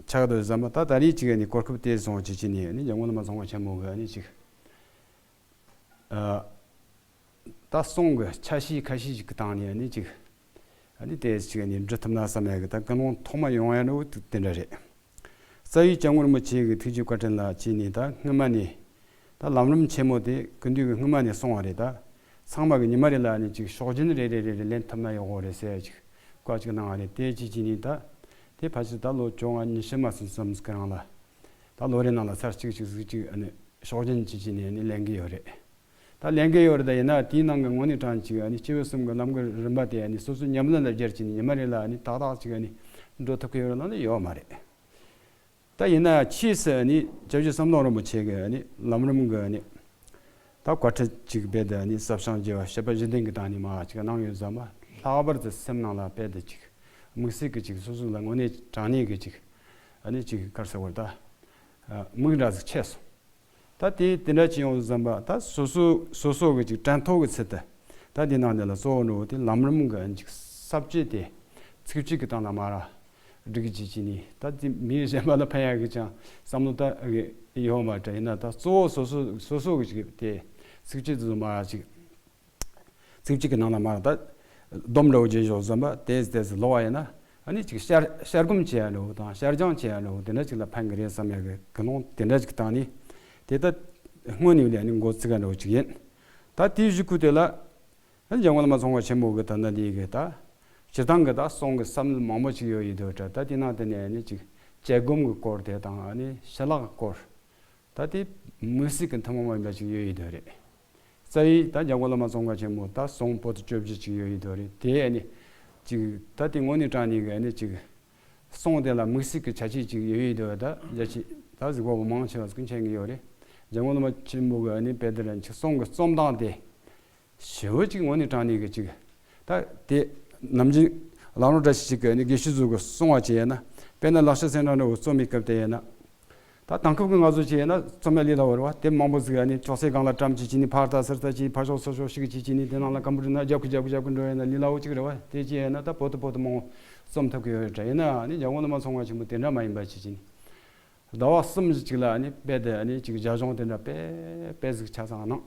ཆགས་འདུག་བསམ་པ། ད་ད་རེས་ཅིག་ནི་གོ་སྐབས་དེ་བཟུང་བྱས་ཅིག་ནི་ནི་འཇམ་མགོན་བླ་མ་ཙོང་ཁ་ཆེན་པོ་གི་ནི་ཅིག་ད་གསུང་གི་ཆ་ཤས་ཁ་ཤས་ཤིག་གི་སྟེང་ནས་ནི་ཅིག་ཨ་ནི་དེ་ཅིག་ནི་འབྲི་ཐུབ་ན་བསམ་ཡ་གི་ད་ཀུན་སློང་ཐོག་མ་ཡོང་ཡ་འདྲ་བོ་དེ་འདྲ་རེད། རྩ་བའི་སྐྱབས་མགོན་རིན་པོ་ཆེ་གི་ཐུགས་རྗེ་བཀའ་དྲིན་ལ་བྱས་ནས་ད་སྔོན་མ་ནས་ད་ལམ་རིམ་ཆེན་མོ་དེ་སྐུ་མདུན་གི་སྔོན་མ་ནས་གསུངས་པ་རེད། ད་ཚང་མ་གི་ཉི་མ་རེ་ལ་ནི་ཅིག་ཕྱོགས་སྦྱོར་རེ་རེ་རེ་རེ་ལེན་ཐུབ་ན་ཡག་གི་རེད་ཟེར་ཡ་ཅིག་བཀའ་ཅིག་གནང་བ་རེད། དེ་ཅིག་བྱས་ནས་ད་དེ་ཕལ་ཆེར་ད་ལོ་བཅོ་ལྔ་ཉི་ཤུ་མ་ཟིན་ཙམ་ཟིག་གི་རིང་ལ་ད་ལོ་རེ་ནང་ལ་ཚར་གཅིག་ཅིག་ཟིག་ཅིག་ཨ་ནི་ཕྱོགས་སྦྱོར་ཅིག་བྱས་ནས་ནི་ལེན་གི་ཡོད་རེད། ད་ལེན་གི་ཡོད་རེད། ད་ཡིན་ན་དེའི་ནང་གི་དངོས་གནས་དྲང་གནས་ཅིག་ཨ་ནི་སྐྱེས་བུ་གསུམ་གྱི་ལམ་གྱི་རིམ་པ་དེ་ཨ་ནི་སོ་སོའི་ཉམས་ལེན་ལ་སྦྱར་བྱས་ནས་ཉི་མ་རེ་ལ་ཨ་ནི་ཏག་ཏག་ཅིག་ཨ་ནི་འགྲོ་ཐུབ་ཀྱི་ཡོད་རེད་ལབ་ན་ཡོད་མ་རེད། ད་ཡིན་ན་ཡང་ཕྱིས་སུ་ཨ་ནི་སྐྱབས་རྗེ་ཟམ་གདོང་རིན་པོ་ཆེ་གི་ཨ་ནི་ལམ་རིམ་གྱི་ཨ་ནི་ད་བཀའ་ཁྲིད་ཅིག་རྦད་དེ་ཨ་ནི་ཟབ་ཞིང་རྒྱས་པ་བཤད་པ་བཞི་ལྡན་གྱི་སྟེང་ནས་མར་ཅིག་གནང་ཡོད་ཙང་མ། ལྷག་པར་དུ་སེམས་ནང་ལ་རྦད་དེ་ཅིག་དམིགས་བསལ་གྱི་ཅིག་སོ་སོ་ལ་དངོས་གནས་དྲང་གནས་ཀྱི་ཅིག་ཨ་ནི་ཅིག་ག་རེ་ཟེར་དགོས་རེད། ད་དམིགས་འདྲ་ཟིག་ཆད་སོང་། ད་དེ་དེ་འདྲ་ཅིག་ཡོང་བསམ་པ། ད་སོ་སོ་སོ་སོ་གི་ཅིག་དྲན་ཐོ་གི་ཚུལ་དུ། ད་དེ་ནང་དེ་ལ་གཙོ་བོ་འགྲོ་བོ་དེ་ལམ་རིམ་གི་ཅིག་ས་བཅད་དེ་ཚིགས་བཅད་ཀྱི་སྟེང་ལ་མར་སྒྲིག་བྱེད་ཀྱི་ནི། ད་དེ་མི་གཞན་པ་ལ་ཕན་ཡག་གི་ཅང་བསམ་བློ་ད་ཡོད་མ་རེད། ཡིན་ན་ད་གཙོ་བོ་སོ་སོ་སོ་སོ་གི་ཅིག་དེ་ཚིགས་བཅད་དེ་ཚོ་མར་ཅིག་ཚིགས་བཅད་ཀྱི་ནང་ལ་མར་ད་སྡོམ་འདྲ་བོ་བརྗོད་བཞག་བསམ་པ། དེ་དེ་ལོག་པ་ཡིན་ན་ཨ་ནི་ཅིག་བཤར་བཤར་སྒོམ་བྱེད་ཡ་འདྲ་བོ་དང་བཤར་སྦྱང་བྱེད་ཡ་འདྲ་བོ་དེ་འདྲ་ཅིག་ལ་ཕན་གི་རེད་བསམ་ཡ་གི་ཀུན་སློང་དེ་འདྲ་ཅིག་བཏང་ནས། དེ་ད་སྔོན་ནས་ལས་ནི་འགོ་ཚུགས་ཡ་འདྲ་བོ་ཅིག་ཡིན། ད་དེའི་གཞུག་གུ་དེ་ལ་ཨ་ནི་འཇམ་མགོན་བླ་མ་ཙོང་ཁ་ཆེན་པོ་གི་ད་ལྟ་འདི་གི་ད་སྤྱིར་བཏང་གི་ད་གསུང་གི་ས་མིང་མང་པོ་ཅིག་ཡོད་ཡོད་དོ། ད་དེ་ནང་དེ་ནས་ཨ་ནི་ཅིག་དཔྱད་སྒོམ་གི་སྐོར་དེ་དང་ཨ་ནི་ཞི་ལྷག་གི་སྐོར། ད་དེ་དམིགས་བསལ་གྱི་ཐུན་མོང་མ་ཡིན་པ་ཅིག་ཡོད་ཡོད་དོ་རེད། རྩ་བའི་ད་འཇམ་མགོན་བླ་མ་ཙོང་ཁ་ཆེན་པོ་ད་གསུང་པོ་ཏི་བཅོ་བརྒྱད་ཅིག་ཡོད་ཡོད་དོ་རེད། དེ་ཨ་ནི་ཅིག་ད་དེ་དངོས་གནས་དྲང་གནས་ཀྱི་ཨ་ནི་ཅིག་གསུང་དེ་ལ་དམིགས་བསལ་གྱི་ཆ་ཤས་ཅིག་ཡོད་ཡོད་དོ། ད་རྒྱ་ཆེ་ད་གཟིགས་པ་པོ་མང་ཆེ་བ་ཟིག་མཁྱེན་གྱི་ཡོད་རེད། འཇམ་མགོན་བླ་མ་ཆེན་པོ་གི་ཨ་ནི་དཔེ་དེ་ར་ཅིག་གསུང་གི་རྩོམ་སྟངས་དེ། ཞེ་པོ་ཅིག་དངོས་གནས་དྲང་གནས་ཀྱི་ཅིག་ད་དེ་ནམ་རྒྱུན་ལམ་རིམ་འདྲ་ཞིག་གི་ནི་དགེ་བཤེས་ཚོ་གི་གསུང་བ་བྱས་ཡིན་ན། དཔེར་ན་ལག་ཆ་ཚན་ཁྲ་འདྲ་བོ་རྩོམ་པའི་སྐབས་དེ་ཡིན་ན། ད་དེང་སྐབས་ཀྱི་ང་ཚོ་བྱས་ཡིན་ན་རྩོམ་ཡ་ལས་སླ་བོ་རེད་བ། དེབ་མང་པོ་ཟིག་ཡ་ནི་ཅོག་ཙེ་སྒང་ལ་བཀྲམ་བྱས་བྱས་ནི་ཕར་ལྟ་ཚུར་ལྟ་བྱས། ཕར་ཕྱོགས་ཚུར་ཕྱོགས་ཤིག་བྱས་བྱས་ནི་དེ་ནང་ལ་སྐམ་པོ་བྲིས་ན་རྒྱབ་ཀྱི་རྒྱབ་ཀྱི་རྒྱབ་ཀྱི་འགྲོ་ཡིན་ན་ལས་སླ་བོ་ཅིག་རེད་བ། དེ་བྱས་ཡིན་ན་ད་པོ་ཏི་པོ་ཏི་མང་པོ་རྩོམ་ཐུབ་ཀྱི་ཡོད་རེད་དྲ། ཡིན་ན་ནི་འཇམ་མགོན་བླ་མ་ཙོང་ཁ་ཆེན་པོ་དེ་འདྲ་མ་ཡིན་པ་བྱས་བྱས་ནི། ཟླ་བ་གསུམ་བཞི་ཅིག་ལ་ནི་དཔེ་དེ་ནི་ཅིག་རྒྱ་གཞུང་དེ་འདྲ་དཔེ་དཔེ་ཟིག་ཆ་ཚང་གནང་།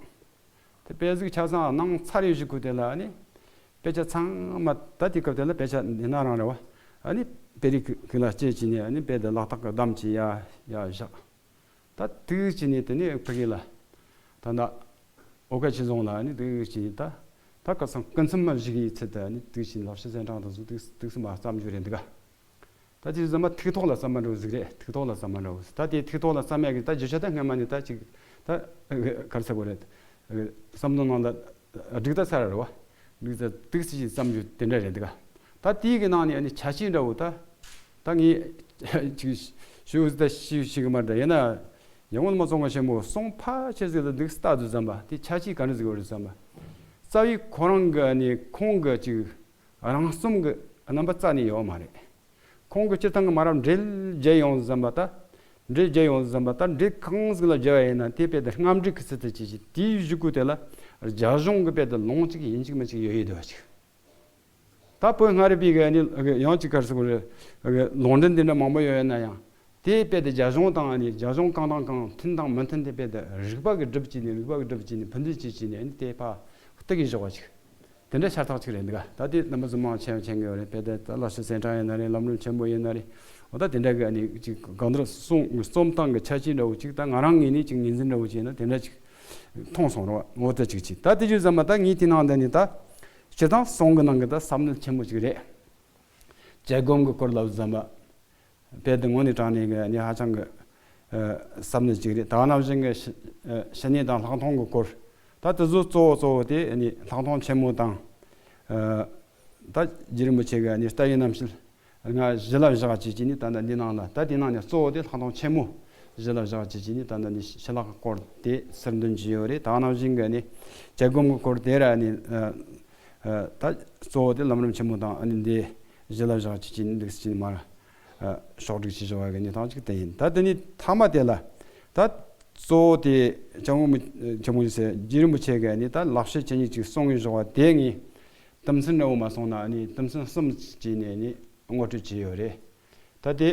དེ་དཔེ་ཟིག་ཆ་ཚང་གནང་ཚར་ཡོད་གཞུག་གུ་དེ་ལ་ནི་དཔེ་ཆ་ཚང་མ་ད་དེ་སྐབས་དེ་ལ་དཔེ་ཆ་འདི་ན་རང་རེད་བ། ཨ་ནི་དཔེ་རིས་ཁུ་ཁུ་ལ་སྐྱེལ་བྱས་ནས་ཨ་ནི་དཔེ་དེ་ལག་རྟགས་ཀྱི་བསྡམས་བྱས་ཡ་ཡ་བཞག་ད་དུས་བྱས་ནས་དེ་ནས་ཕ་གི་ལ་ད་ད་ཨོ་ཀ་ཆི་རྫོང་ལ་ཨ་ནི་དུས་བྱས་ནས་ད་ད་ཁ་སང་སྐུ་མཚམས་མ་བཞུགས་ཡི་ཚེ་དེ་ཨ་ནི་དུས་བྱས་ནས་ལག་ཤེས་ཚན་གྲངས་དང་གཟུགས་དུས་དུས་སུ་མ་བརྩམས་རྒྱུ་རེད་འདུག་ག་ད་དེ་ཟེར་མ་ཐིག་ཐོག་ལ་བརྩམས་པ་འདྲ་བོ་ཟིག་རེད། ཐིག་ཐོག་ལ་བརྩམས་པ་འདྲ་བོ་ཟིག་ད་དེ་ཐིག་ཐོག་ལ་བརྩམས་ཡག་གི་ད་རྒྱུ་ཆ་ད་སྔ་མ་ནས་ད་ཅིག་ད་ག་རེ་ཟེར་དགོས་རེད། བསམ་བློ་ནང་ལ་སྒྲིག་ད་ཚར་རེད་བ། སྒྲིག་ད་ཏིག་ཙི་ཞིག་བརྩམས་རྒྱུ་དེ་འདྲ་རེད་འདུག་ག་ད་དེའི་གི་ནང་ནས་ཨ་ནི་ཆ་ཤས་འདྲ་བོ་ད་ད་ངས་ཅིག་ཞུ་ད་ཞུ་ཞིག་གི་མ་འདྲ་ཡིན་ན། འཇམ་མགོན་བླ་མ་ཙོང་ཁ་ཆེན་པོ་གསུང་ཕལ་ཆེར་ཟིག་ལ་འདུག་ལྟ་དུས་ཙམ་པ་དེ་ཆ་ཤས་ག་འདྲ་ཟིག་ཡོད་རེད་ཙམ་པ། རྩ་བའི་ཁོ་རང་གི་ཨ་ནི་ཁོང་གི་ཅིག་རང་རྩོམ་གྱི་རྣམ་པ་རྩ་ནས་ཡོད་མ་རེད། ཁོང་གི་སྤྱིར་བཏང་གི་མ་རབས་འགྲེལ་བརྒྱབ་ཡོང་ཙམ་པ་ད། འགྲེལ་བརྒྱབ་ཡོང་ཙམ་པ་ད་འགྲེལ་གང་ཟིག་ལ་བརྒྱབ་པ་ཡིན་ན་དེ་དཔེ་དེ་རྔམ་འགྲེལ་གྱི་ཚུལ་དུ་བྱས་ཤིང་དེའི་གཞུག་གུ་དེ་ལ་རྒྱ་གཞུང་གི་དཔེ་དེ་ལུང་གཅིག་ཡིན་གཅིག་མིན་གཅིག་ཡོད་ཡོད་དོ་ཅིག་ད་བོད་སྔ་རབས་པའི་གི་ནི་ཡང་ཅིག་ག་རེ་ཟེར་དགོས་རེད། ལུང་འདྲེན་དེ་འདྲ་མང་པོ་ཡོད་ཡོད་ན་ཡང་དེ་དཔེ་དེ་རྒྱ་གཞུང་དང་ནི་རྒྱ་གཞུང་གང་དང་གང་མཐུན་དང་མི་མཐུན་དེ་དཔེ་དེ་རིགས་པ་གི་སྒྲུབ་བྱས་ནས་རིགས་པ་གི་སྒྲུབ་བྱས་ནས་ཕུ་འདུན་བྱས་བྱས་ནས་ནི་དེ་ཕར་གཏུག་གི་བཞག་པ་ཅིག་དེ་འདྲ་ཤ་སྟག་ཅིག་རེད་འདུག་ད་དེ་རྣམ་པ་ཚོ་མང་ཆེ་བ་མཁྱེན་གྱི་ཡོད་རེད། དཔེ་དེ་ད་ལག་ཤེས་གསན་གྲངས་ཡིན་ན་རེད། ལམ་རིམ་ཆེན་མོ་ཡིན་ན་རེད། འོ་ད་དེ་འདྲ་གི་ཨ་ནི་ཅིག་གང་ལྟར་གསུང་རྩོམ་སྟངས་ཀྱི་ཁྱད་ཆོས་འདྲ་བོ་ཅིག་ད་ང་རང་ངོས་ནས་ཅིག་ངོས་འཛིན་འདྲ་བོ་བྱས་ན་དེ་འདྲ་ཅིག་མཐོང་སོང་རོགས། འོ་ད་ཅིག་ཅིག་ད་དེ་བརྗོད་ཙམ་པ་ད་ངས་དེ་ནང་ད་ནི་ད་སྤྱིར་བཏང་གསུང་གི་ནང་གི་ད་ས་གནད་ཆེན་པོ་ཅིག་རེད། བཅད་སྒོམ་གྱི་སྐོར་ལ་ཙམ་པ། དཔེ་དེ་དངོས་གནས་དྲང་གནས་ཀྱི་ནི་ཧ་ཅང་གི་ཨ་ས་གནད་ཅིག་རེད། ད་ནང་བཞིན་གྱི་ཞི་ཨ་ཞི་གནས་དང་ལྷག་མཐོང་གི་སྐོར། ད་དེ་ཚོ་གཙོ་བོ་གཙོ་བོ་དེ་ནི་ལྷག་མཐོང་ཆེན་མོ་དང་། ཨ་ད་རྗེ་རིན་པོ་ཆེ་གི་ནི་ལྟ་བའི་རྣམ་བཤད་ལྔ་གཞི་ལ་བཞག་བྱས་ཀྱི་ནི་ད་ལྟ་འདི་ནང་ལ་ད་དེ་ནང་ནས་གཙོ་བོ་དེ་ལྷག་མཐོང་ཆེན་མོ་གཞི་ལ་བཞག་བྱས་ཀྱི་ནི་ད་ལྟ་ནི་ཞི་ལྷག་གི་སྐོར་དེ་ཟུར་འདོན་བྱས་ཡོད་རེད། ད་ནང་བཞིན་གྱི་ནི་བཅད་སྒོམ་གྱི་སྐོར་དེ་ར་ནི་ཨ་ཨ་ད་གཙོ་བོ་དེ་ལམ་རིམ་ཆེན་མོ་དང་ཨ་ནི་འདི་གཞི་ལ་བཞག་བྱས་ཀྱི་ནི་འདུག་སེ་ནི་མར། ཨ་ཕྱོགས་སྒྲིག་བྱེད་བཞག་པ་གི་གནས་སྟངས་ཅིག་དེ་ཡིན། ད་དེ་ནི་མཐའ་མ་དེ་ལ་ད་གཙོ་བོ་དེ་སྐྱབས་མགོན་ཆེན་པོ་ཟེར་རྗེ་རིན་པོ་ཆེ་གི་ནི་ད་ལག་ཤེས་ཅན་གྱི་ཅིག་གསུང་གི་བཞག་པ་དེ་ངས་དུམ་ཚན་འདྲ་བོ་མ་སོང་ན་ནི་དུམ་ཚན་གསུམ་བྱས་ནས་ནི་ངོ་སྤྲོད་བྱས་ཡོད་རེད། ད་དེ་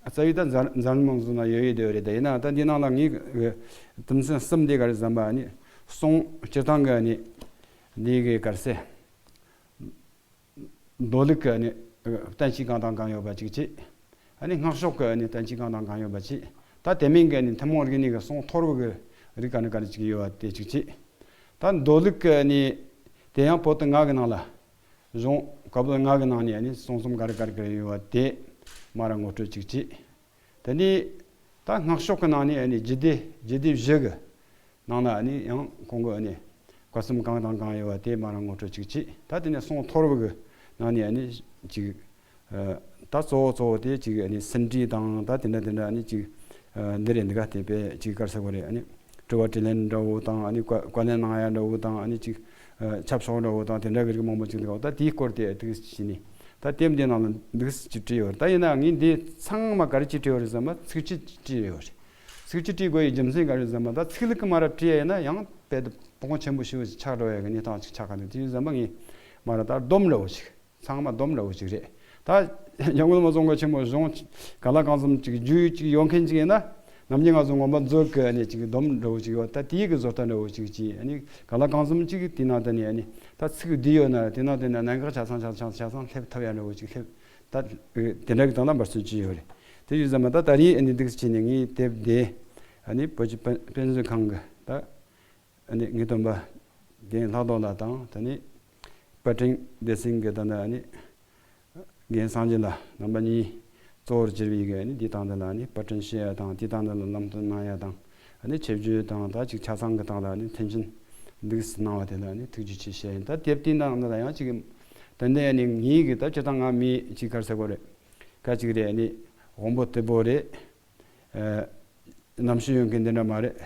རྩ་བའི་ད་འཛམ་འཛམ་གླིང་མང་ཚོགས་ན་ཡོད་ཡོད་དེ་ཡོད་རེད། ད་ཡིན་ན་ད་འདི་ནང་ལ་ངས་གི་དུམ་ཚན་གསུམ་དེ་ག་རེ་ཟམ་པ་ནི་གསུང་སྤྱིར་བཏང་གི་ནི་འདི་གི་གར་སེ། མདོ་ལུགས་ཀྱི་ནི་བསྟན་བཅོས་གང་དང་གང་ཡོད་པ་གཅིག་བྱས། ཨ་ནི་སྔགས་ཕྱོགས་ཀྱི་ནི་བསྟན་བཅོས་གང་དང་གང་ཡོད་པ་བྱས། ད་དེ་མིན་གྱི་ནི་ཐུན་མོང་རིག་གནས་ཀྱི་གསུང་ཐོར་བུ་གི་རིགས་ག་ནི་ག་རེ་ཅིག་ཡོད་པ་དེ་གཅིག་བྱས། ད་མདོ་ལུགས་ཀྱི་ནི་དེ་ཡང་པོ་ཏི་ལྔ་གི་ནང་ལ་གཞུང་བཀའ་པོད་ལྔ་གི་ནང་ནས་ནི་གསུང་རྩོམ་ག་རེ་ག་རེ་ག་རེ་ཡོད་པ་དེ་མར་ངོ་སྤྲོད་ཅིག་བྱས། དེ་ནས་ད་སྔགས་ཕྱོགས་ཀྱི་ནང་ནས་ཨ་ནི་རྒྱུད་སྡེ་རྒྱུད་སྡེ་བཞི་གི་ནང་ལ་ཨ་ནི་ཡང་ཁོང་གི་ཨ་ནི་བཀའ་གསུམ་གང་དང་གང་ཡོད་པ་དེ་མར་ངོ་སྤྲོད་ཅིག་བྱས། ད་དེ་ནས་གསུང་ཐོར་བུ་གི་ནང་ནས་ཨ་ནི་ཅིག་ཨ་ད་གཙོ་བོ་གཙོ་བོ་དེ་ཅིག་ཨ་ནི་ཟིན་བྲིས་དང་ད་དེ་འདྲ་དེ་འདྲ་ཨ་ནི་ཅིག་ཨ་འདི་རེད། འདི་ག་དེ་དཔེ་ཅིག་ག་རེ་ཟེར་དགོས་རེད། ཨ་ནི་དྲི་བ་དྲིས་ལན་འདྲ་བོ་དང་ཨ་ནི་བཀའ་བཀའ་ལན་གནང་ཡ་འདྲ་བོ་དང་ཨ་ནི་ཅིག་ཨ་ཆབ་ཤོག་འདྲ་བོ་དང་དེ་འདྲ་གི་རིགས་མང་པོ་ཅིག་འདུག་ད་དེའི་སྐོར་དེ་ཏོག་ཙམ་བྱས་ནས་ད་དེབ་འདི་ནང་ལ་འདུག་སེ་ཅིག་བྲིས་ཡོད་རེད། ད་ཡིན་ནའང་ངས་འདི་ཚང་མ་ག་རེ་ཅིག་བྲིས་ཡོད་རེད་ཟེར་ན་ཚིགས་བཅད་ཅིག་བྲིས་ཡོད་རེད། ཚིགས་བཅད་བྲིས་དགོས་ཡའི་རྒྱུ་མཚན་ག་རེ་ཟེར་ན་ད་ཚིག་ལྷུག་གི་མར་བྲིས་ཡ་ཡིན་ན་ཡང་དཔེ་དེ་ཕོག་ཐུག་ཆེན་པོ་ཞེ་པོ་ཅིག་ཆགས་འགྲོ་ཡ་གི་གནས་སྟངས་ཅིག་ཆགས་ག་འདུག་དེ་ཡིན་ཟེར་ན་ངས་མར་ད་སྡོམ་འདྲ་བོ་ཅིག་ཚང་མ་སྡོམ་འདྲ་བོ་ཅིག་རེད། ད་ཡང་སྒོ་མ་ཚོང་གི་ཆེན་མོ་གཞུང་ག་ལ་གང་འཚམ་ཅིག་རྒྱུས་ཅིག་ཡོད་མཁན་ཅིག་ཡིན་ན། ནམ་རྒྱུན་ང་ཚོ་ངོ་མ་མཛོད་ཀྱི་ཨ་ནི་ཅིག་སྡོམ་འདྲ་བོ་ཅིག་ཡོད། ད་དེའི་གི་བཟོ་ལྟ་འདྲ་བོ་ཅིག་ཅིག་ཨ་ནི་ག་ལ་གང་འཚམ་ཅིག་དེ་ནང་དུ་ནི་ཨ་ནི་ད་ཚིག་བསྡུས་ཡོད་ན་དེ་ནང་དུ་ནི་གནད་འགག་ཆ་ཚང་ཆ་ཚང་ཆ་ཚང་སླེབས་ཐུབ་ཡ་འདྲ་བོ་ཅིག་སླེབས། ད་དེ་འདྲ་གི་དོན་དག་འབད་བརྩོན་བྱས་ཡོད་རེད། དེ་ཡོད་ཙམ་མ་ད་ད་རེས་ཨ་ནི་འདུག་སེ་བྱས་ནས་ངའི་དེབ་དེ་ཨ་ནི་བོད་ཀྱི་དཔེ་དཔེ་མཛོད་ཁང་གི་ད། ཨ་ནི་ངའི་སྟོན་པ་རྒན་ལྷག་རྡོར་ལགས་དང་ད་ནི་པར་སྐྲུན་སྡེ་ཚན་གྱི་ད་ནི་ཨ་ནི་རྒན་སངས་རྒྱས་ལགས་རྣམ་པ་གཉིས་གཙོ་བོར་གྱུར་པའི་གི་ཨ་ནི་འདི་སྟེང་དེ་ལ་ཨ་ནི་པར་སྐྲུན་བྱེད་ཡ་དང་དེ་སྟེང་དེ་ལ་ལམ་སྟོན་གནང་ཡ་དང་ཨ་ནི་ཆེད་བརྗོད་དང་ད་ཅིག་ཆ་ཚང་གི་སྟེང་ལ་ཨ་ནི་མཐུན་རྐྱེན་འདུག་སེ་གནང་བ་དེ་ལ་ཨ་ནི་ཐུགས་རྗེ་ཆེ་ཞུ་ཡ་ཡིན། ད་དེབ་དེའི་ནང་ལ་ཡང་ཅིག་ད་ནི་ཨ་ནི་ངའི་གི་ད་སྤྱིར་བཏང་ང་མི་ཅིག་ག་རེ་ཟེར་དགོས་རེད། སྐད་ཅིག་རེད། ཨ་ནི་དབང་པོ་རྟུལ་པོ་རེད། ཨ་རྣམ་ཤེས་ཡོད་མཁན་དེ་འདྲ་མ་རེད།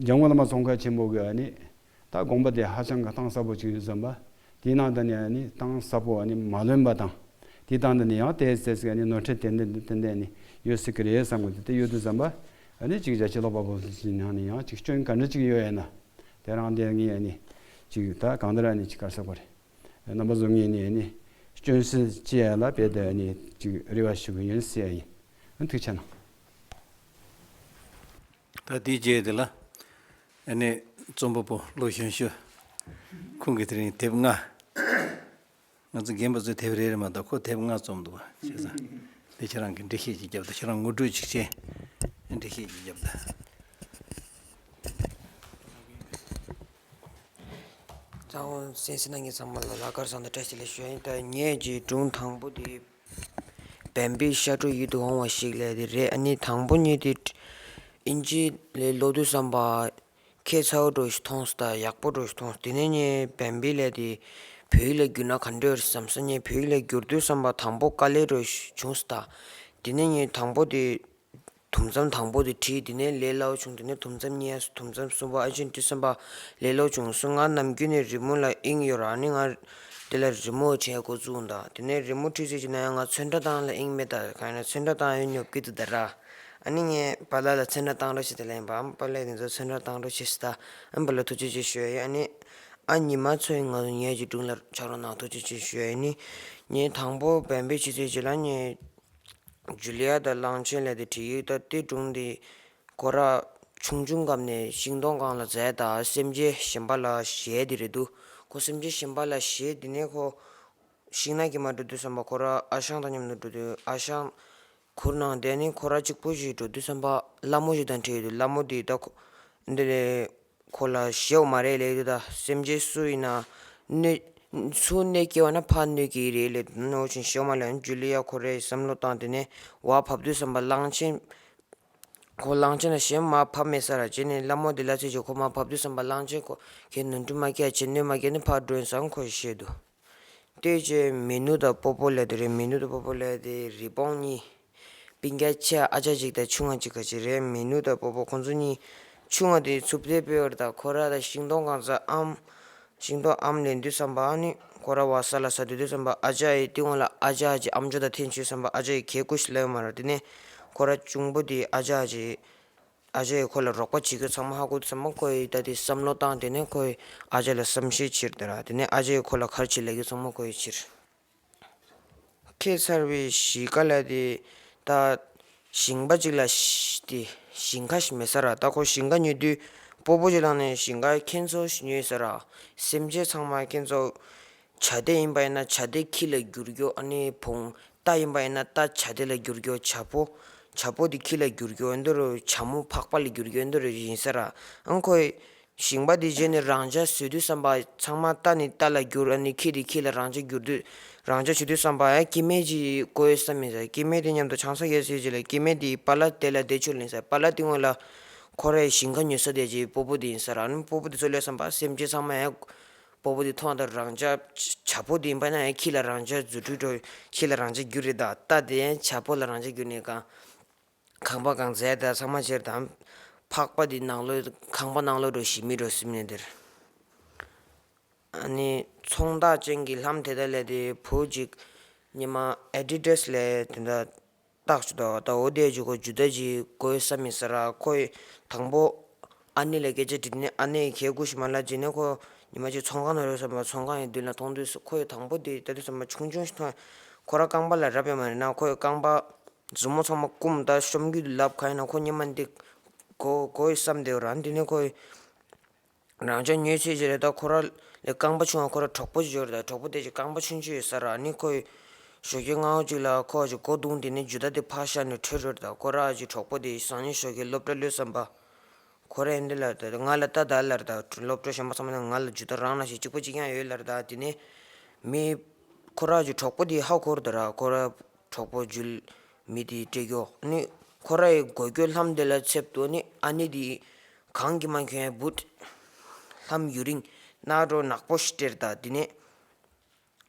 འཇམ་མགོན་བླ་མ་ཙོང་ཁ་ཆེན་པོ་གི་ཨ་ནི་ད་དགོངས་པ་དེ་ཧ་ཅང་གི་གཏིང་ཟབ་པོ་ཅིག་ཡོད་ཙམ་པ། དེའི་ནང་དུ་ནི་ཨ་ནི་གཏིང་ཟབ་པོ་ཨ་ནི་མ་ལོན་པ་དང་། དེའི་སྟེང་དུ་ནི་ཡང་ཏོག་ཙམ་ཨ་ནི་ནོར་འཁྲུལ་ཏན་ཏན་ཏན་ཏན་ཨ་ནི་ཡོད་སྲིད་ཀྱི་རེད་བསམ་གི་འདུག་དེ་ཡོད་དུས་ཙམ་པ་ཨ་ནི་ཅིག་རྒྱ་ཆེ་ལོག་པ་པོ་ཚོ་ནང་ནས་ཡང་ཅིག་སྐྱོན་ག་འདྲ་ཅིག་ཡོད་ཡ་ན། དེ་རང་དེ་ངས་ཨ་ནི་ཅིག་ད་གང་ལྟར་ཨ་ནི་ཅིག་ག་རེ་ཟེར་དགོས་རེད། རྣམ་པ་ཚོ་ངས་ནི་ཨ་ནི་སྐྱོན་སེལ་བྱེད་ཡ་ལ་དཔེ་དེ་ཨ་ནི་ཅིག་རེ་བ་ཞུ་གི་ཡིན་ཟེར་ཡ་ཡིན། ཨ་ཐུགས་རྗེ་གནང་། ད་དེའི་རྗེས་དེ་ལ་ཨ་ནི་རྩོམ་པ་པོ་བློ་གཞོན་ཤོས་ཁོང་གིས་དེ་རིང་དེབ་ལྔ། ང་ཚོ་རྒན་པ་ཚོས་དེབ་རེ་རེ་མ་གཏོགས་ཁོ་དེབ་ལྔ་རྩོམ་འདུག་བ། བྱས་ཙང་དེ་ཁྱེད་རང་གིས་འགྲེལ་བཤད་ཅིག་བརྒྱབ་དང་། ཁྱེད་རང་ངོ་སྤྲོད་ཅིག་བྱས་འགྲེལ་བཤད་ཅིག་བརྒྱབ་དང་། ཚང་མ་གསན་གཟིགས་གནང་མཁན་ཚང་མ་ལ་ལྷག་དཀར་བཟང་དང་བཀྲ་ཤིས་བདེ་ལེགས་ཞུ་ཡ་ཡིན། ད་ངས་ཀྱི་སྒྲུང་དང་པོ་དེ་བན་བོན་ཤ་དྲུག་ཡིད་དུ་འོང་བ་ཞིག་ལབ་དེ་རེད། ཨ་ནི་དང་པོ་ཉིད་དེ་ཨིན་ཇི་ལ་ཀློག་དུས་ཙམ་པ་ཁྱད་མཚར་པོ་འདྲ་ཞིག་མཐོང་སོང་། ད་ཡག་པོ་འདྲ་ཞིག་མཐོང་སོང་། དེ་ནས་ངས་བན་བོན་ལབ་དེ་བོད་ཡིག་ལ་བསྒྱུར་ན་ག་འདྲ་ཡོད་རེད་བསམ་སོང་། ངས་བོད་ཡིག་ལ་བསྒྱུར་དུས་ཙམ་པ་དང་པོ་དཀའ་ལས་འདྲ་ཞིག་བྱུང་སོང་། ད་དེ་ནས་ངས་དང་པོ་དེ་དུམ་མཚམས་དང་པོ་དེ་བྲིས། དེ་ནས་ལས་སླ་བོ་བྱུང་། དེ་ནས་དུམ་མཚམས་གཉིས་པ་དུམ་མཚམས་གསུམ་པ་ཨ་ཅེ་དྲི་གསུམ་པ་ལས་སླ་བོ་བྱུང་སོང་། ང་ནམ་རྒྱུན་ནས་རི་མོ་ལ་དབྱིངས་ཡོད་ར། ཨ་ནི་ང་དེ་ལ་རི་མོ་བྱེད་འགོ་བཙུགས་ད། དེ་ནས་རི་མོ་བྲིས་ཚར་རྗེས་ན་ཡང་ང་ཚོན་ཁྲ་བཏང་ལ་དབྱིངས་མེད་ད། གང་ཡིན་ན་ཚོན་ཁྲ་བཏང་ཡོད་ཉོབ་ཀྱི་འདུག་ད་ར། ཨ་ནི་ངས་པཱ་ལགས་ལ་ཚོན་ཁྲ་བཏང་རོགས་བྱེད་དེ་ལབ་ཡིན་པ། ཨ་མ་པཱ་ལགས་དེ་ཚོ་ཚོན་ཁྲ་བཏང་རོགས་བྱེད་ད། ཨ་མ་པཱ་ལགས་ཐུགས་རྗེ་ཆེ་ཞུ་ཡ་ཡིན། ཨ་ནི་ཨ་ཉི་མ་ཚོ་ཡིན་ང་ཚོ་ངའི་ཀྱི་སྒྲུང་ལ་ཆ་རོགས་གནང་། ཐུགས་རྗེ་ཆེ་ཞུ་ཡ་ཡིན། ཨ་ནི་ངས་དང་པོ་བན་བོན་བྲིས་ཚར་རྗེས་ལ་ངས་ཇུ་ལི་ཡ་དང་གླང་ཆེན་ལབ་དེ་བྲིས་ཡོད། ད་དེ་སྒྲུང་དེ་ཁོ་ར་ཆུང་ཆུང་སྐབས་ནས་ཤིང་སྡོང་སྒང་ལ་འཛེགས་དང་སེམས་ཅན་གཞན་པ་ལ་ཞེད་དེ་རེད་འདུག་ཁོ་སེམས་ཅན་གཞན་པ་ལ་ཞེད་དེ་ནས་ཁོ་ཤིང་ནགས་ཀྱི་མ་འགྲོ་དུས་ཙམ་པ་ཁོ་ར་ཨ་ཞང་དང་མཉམ་དུ་འགྲོ་དུས་ཨ་ཞང་གུར་ནང་བསྡད་ནས་ཁོ་ར་གཅིག་པུ་ཞིག་འགྲོ་དུས་ཙམ་པ་ལྷ་མོ་ཞིག་དང་འཕྲད་ཡོད་དུས་ལྷ་མོ་དེས་ད་ཁོ་འདི་ལས་ཁོ་ལ་ཞེད་མ་རེད་ལབ་དུས་ད་སེམས་ཅན་སུ་ཡིན་ན་གནོད་སུ་གནོད་སྐྱེལ་བ་ན་ཕར་གནོད་ཀྱི་རེད་ལབ་དུས་ནོ་ཅིན་ཞེད་མ་ལབ་ཇུ་ལི་ཡ་ཁོ་རའི་བསམ་བློ་བཏང་དེ་ནས་བ་བབས་དུས་ཙམ་པ་གླང་ཆེན། ཁོ་གླང་ཆེན་ལ་ཞེད་མ་ཕབ་མེད་ས་ར་བྱས་ནས་ལྷ་མོ་དེ་ལ་ཚེ་ཅིག་ཁོ་མ་བབས་དུས་ཙམ་པ་གླང་ཆེན་ཁོ་གའི་ནོར་འཁྲུལ་མ་སྐྱེ་བྱེད་གནོད་མ་སྐྱེ་ནས་ཕར་འགྲོ་ཡིན་ས་ཁོ་ཞེད་འདུག་དེ་རྗེས་མི་ནུ་དང་སྤོ་བོ་ལབ་དེ་རེད། མི་ནུ་དང་སྤོ་བོ་ལབ་དེ་རི་བོང་གཉིས་སྤུན་ཀྱག་ཆེ་ཨ་ཅག་ཅིག་དང་ཆུང་ང་ཅིག་ག་ཅིག་རེད། མི་ནུ་དང་སྤོ་བོ་ཁོང་ཚོ་གཉིས་ཆུང་ང་དེ་ཚུབ་བསྡད་པའི་བར་དུ་ཁོ་ར་དང་ཤིང་སྡོང་གང་ཚ་ཨམ། ཤིང་ཏོག་ཨམ་ལེན་དུས་ཙམ་པ་ཨ་ནི་ཁོ་ར་བ་ས་ལ་ཟ་དུས་དུས་ཙམ་པ་ཨ་ཅག་ཡི་སྟེང་འོག་ལ་ཨ་ཅག་ཅིག་ཨམ་ཅོག་དང་འཐེན་བྱས་ཙམ་པ་ཨ་ཅག་ཡི་གད་ཀུ་ཞིག་ལ་ཡོད་མ་རེད། དེ་ནས་ཁོ་ར་གཅུང་པོ་དེ་ཨ་ཅག་ཅིག་ཨ་ཅག་ཡི་ཁོ་ལ་རོགས་པ་བྱེད་རྒྱུ་ཚང་མ་ཧ་གོ་དུས་ཙམ་པ་ཁོ་ཡི་ད་དེ་བསམ་བློ་བཏང་དེ་ནས་ཁོ་ཡི་ཨ་ཅག་ལ་བསམ་ཤེས་བྱེད་དེ་ར། དེ་ནས་ཨ་ཅག་ཡི་ཁོ་ལ་ག་རེ་བྱེད་ལབ་རྒྱུ་ཚང་མ་ཁོ་ཡི་བྱེད། ཁྱེད་ཚར་བའི་གཞིས་ཀ་ལ་དེ་ད་ཞིང་པ་གཅིག་ལ་ཤ་དེ་ཞིང་ཁ་ཞིག་མེད་ས་ར། ད་ཁོ་ཞིང་ཁ་ཉོ་དུས་སྤོ་བོ་ཅིག་ལངས་ནས་ཞིང་ཁ་ཁྱེད་ཚོ་ཉོས་ས་ར། སེམས་ཅན་ཚང་མ་ཁྱེད་ཚོ་བྱ་དེ་ཡིན་པ་ཡིན་ན་བྱ་དེ་ཁྱི་ལ་བསྒྱུར་རྒྱུ། ཨ་ནི་བོང་རྟ་ཡིན་པ་ཡིན་ན་རྟ་བྱ་དེ་ལ་བསྒྱུར་རྒྱུ། བྱ་ཕོ་བྱ་ཕོ་དེ་ཁྱི་ལ་བསྒྱུར་རྒྱུ། འདི་རུ་བྱ་མོ་ཕག་པ་ལ་བསྒྱུར་རྒྱུ། འདི་རུ་ཡིན་ས་ར། ཨང་ཁོས་ཞིང་པ་དེ་བྱས་ནས་རང་ཅག་བཟོས་དུས་ཙམ་པ་ཚང་མ་རྟ་ནི་རྟ་ལ་བསྒྱུར། ཨ་ནི་ཁྱི་དེ་ཁྱི་ལ་རང་ཅག་བསྒྱུར་དུས་རང་ཅག་བྱེད་དུས་ཙམ་པ་ཡ་སྐྱེ་དམན་ཅིག་དགོས་བསམ་མེད་ས། སྐྱེ་དམན་དེ་མཉམ་དུ་ཆང་ས་ཡོད་ཟེར་གྱི་ལ་སྐྱེ་དམན་དེ་པ་ལ་དེ་ལ་བསྡད་ཆོག་ལེན་ས། པ་ལ་དེ་སྔོན་ལ་ཁོ་རའི་ཞིང་ཁ་ཉོ་ས་དེ་ཅིག་སྤོ་བོ་དེ་ཡིན་ས་ར། ཨ་ནི་སྤོ་བོ་དེ་ཚོ་ལས་བསམ་པ་སེམས་ཅན་ཚང་མ་ཡ་སྤོ་བོ་དེ་མཐོང་དང་རང་ཅག་བྱ་ཕོ་དེ་ཡིན་པ་ན་ཡ་ཁྱི་ལ་རང་ཅག་རྫུ་འཕྲུལ་འགྲོ་ཁྱི་ལ་རང་ཅག་བསྒྱུར་རེད། ད་རྟ་དེ་ཡ་བྱ་ཕོ་ལ་རང་ཅག་བསྒྱུར་ནས་གང་ཁང་པ་གང་མཛེས་དང་ཚང་མ་བྱེད་དང་། ཕག་པ་འདི་ནང་ལོགས་ཁང་པ་ནང་ལོགས་འགྲོ་ཞིག་མི་འགྲོ་སིམ་ནས་འདིར། ཨ་ནི་ཚོང་རྟགས་ཅན་གྱི་ལྷམ་དེ་དག་ལས་དེ་བུ་གཅིག་ཉི་མ་ཨེ་ཌི་ཌས་ལས་དེ་འདྲ་བཏགས་བྱུང་དོ། ད་འོ་དེ་ཅིག་གོ་ཇུ་ད་ཅིག་དགོས་བསམ་མི་ཟེར་ར། ཁོས་དང་པོ་ཨ་ནེ་ལ་སྐད་ཆ་དྲིས་ནས་ཨ་ནེ་ཡི་གད་ཁུ་ཞིག་མ་ལ་བྱས་ནས་ཁོ་ཉི་མ་ཅིག་ཚོང་ཁང་ནང་རོལ་བསམ་པ་ཚོང་ཁང་ཡི་མདུན་ལ་མཐོང་དུས་ཁོས་དང་པོ་དེ་ད་དུས་བསམ་པ་ཆུང་ཆུང་ཞིག་མཐོང་། ཁོ་ར་རྐང་པ་ལ་རབ་ཡོད་མ་རེད་ན་ཁོས་རྐང་པ་མཛུབ་མོ་ཚང་མ་བསྐུམ་ད་གཤོམ་རྒྱུ་ལབ་ག་ཡིན་ན་ཁོ་སྙེ་མ་འདི་གོ་གོ་ཡི་བསམ་བསྡད་ར། འདི་ནས་ཁོས་རང་ཅག་ཉོས་ཚེ་ཅི་རེད། ད་ཁོ་ར་ལས་རྐང་པ་ཆུང་བ་ཁོ་ར་གྲོགས་པོ་ཅིག་ཡོད་རེད། ད་གྲོགས་པོ་དེ་ཅིག་རྐང་པ་ཆུང་ཆུང་ཡོད་ས་ར། ནི་ཁོས་ཞོགས་ཀས་སྔ་པོ་ཅིག་ལ་ཁོ་ཅིག་སྒོ་བརྡུངས་དེ་ནས་ཇུ་ད་དེ་ཕར་བཞག་ནས་བྲོས་རེད། ད་ཁོ་ར་ཅིག་གྲོགས་པོ་དེ་སང་ཉིན་ཞོགས་ཀས་སློབ་གྲྭ་སླེབས་བསམ་པ། ཁོ་ར་ཡིན་འདི་ལ་ད་ང་ལ་ལྟ་ད་ལར་ད་སློབ་གྲྭ་གཞན་པ་ཚང་མ་ནང་ང་ལ་ཇུ་ད་རང་ན་ཞིག་གཅིག་པ་གཅིག་རྐྱང་ཡོད་ལར་ད། དེ་ནས་མི་ཁོ་ར་ཅིག་གྲོགས་པོ་དེ་ཧ་གོ་ར་ད་ར། ཁོ་ར་གྲོགས་པོ་ཇུ་མི་དེ་སྤྲད་རྒྱུ་ནི་ཁོ་ར་ཡི་སྒོ་སྐྱོ་ལྷམ་དེ་ལ་ཚེབ་ཏུ་ནི་ཨ་ནེ་དེ་གང་གི་མ་གྱོན་བུད་ལྷམ་ཡུ་རིང་ན་འགྲོ་ནག་པོ་ཞིག་སྤྲད་ད། དེ་ནས་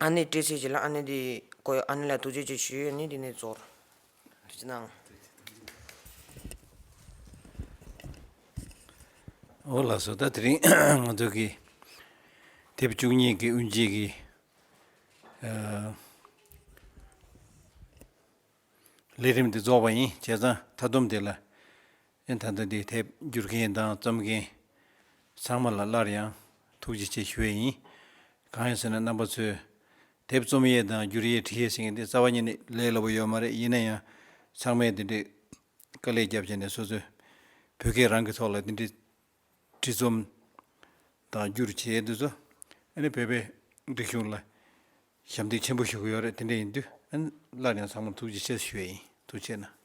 ཨ་ནེ་སྤྲད་ཚེ་ཅི་ལ་ཨ་ནེ་དེ་ཁོ་ཨ་ནེ་ལ་ཐུགས་རྗེ་ཆེ་ཞུ་ཡོད་ནི་དེ་ནས་ཚོར་དུ་ཅི་ནང་། འོ་ལགས་སོ། ད་དེ་རིང་ང་ཚོ་གི་དེབ་བཅུ་གཉིས་ཀྱི་དབུ་འབྱེད་ཀྱི་ཨ་ལས་རིམ་འདི་རྫོགས་པ་ཡིན། བྱས་ཙང་མཐའ་སྡོམ་དེ་ལ་ཨེ་ད་ལྟ་འདི་དེབ་བསྒྱུར་མཁན་དང་རྩོམ་མཁན་ཚང་མ་ལ་སླར་ཡང་ཐུགས་རྗེ་ཆེ་ཞུ་ཡས་ཡིན། གང་ཡིན་ཟེར་ན་རྣམ་པ་ཚོས་དེབ་རྩོམ་ཡས་དང་བསྒྱུར་ཡས་འབྲི་ཡས་ཟེར་མཁན་འདི་རྩ་བ་ཉིད་ནས་ལས་སླ་པོ་ཡོད་མ་རེད། ཡིན་ན་ཡང་ཚང་མས་འདི་འདྲའི་དཀའ་ལས་བརྒྱབ་བྱས་ནས་སོ་སོའི་བོད་སྐད་རང་གི་ཐོག་ལ་འདི་འདྲའི་བྲིས་རྩོམ་དང་བསྒྱུར་བྱེད་ཡས་འདི་ཚོ་ཨ་ནི་བོད་པའི་རིག་གཞུང་ལ་ཞབས་འདེགས་ཆེན་པོ་ཞུ་གི་ཡོད་རེད། དེ་འདྲ་ཡིན་དུས་ཨ་ནི་སླར་ཡང་ཚང་མར་ཐུགས་རྗེ་ཆེ་ཞུ་ཡས་ཡིན། ཐུགས་རྗེ་གནང་།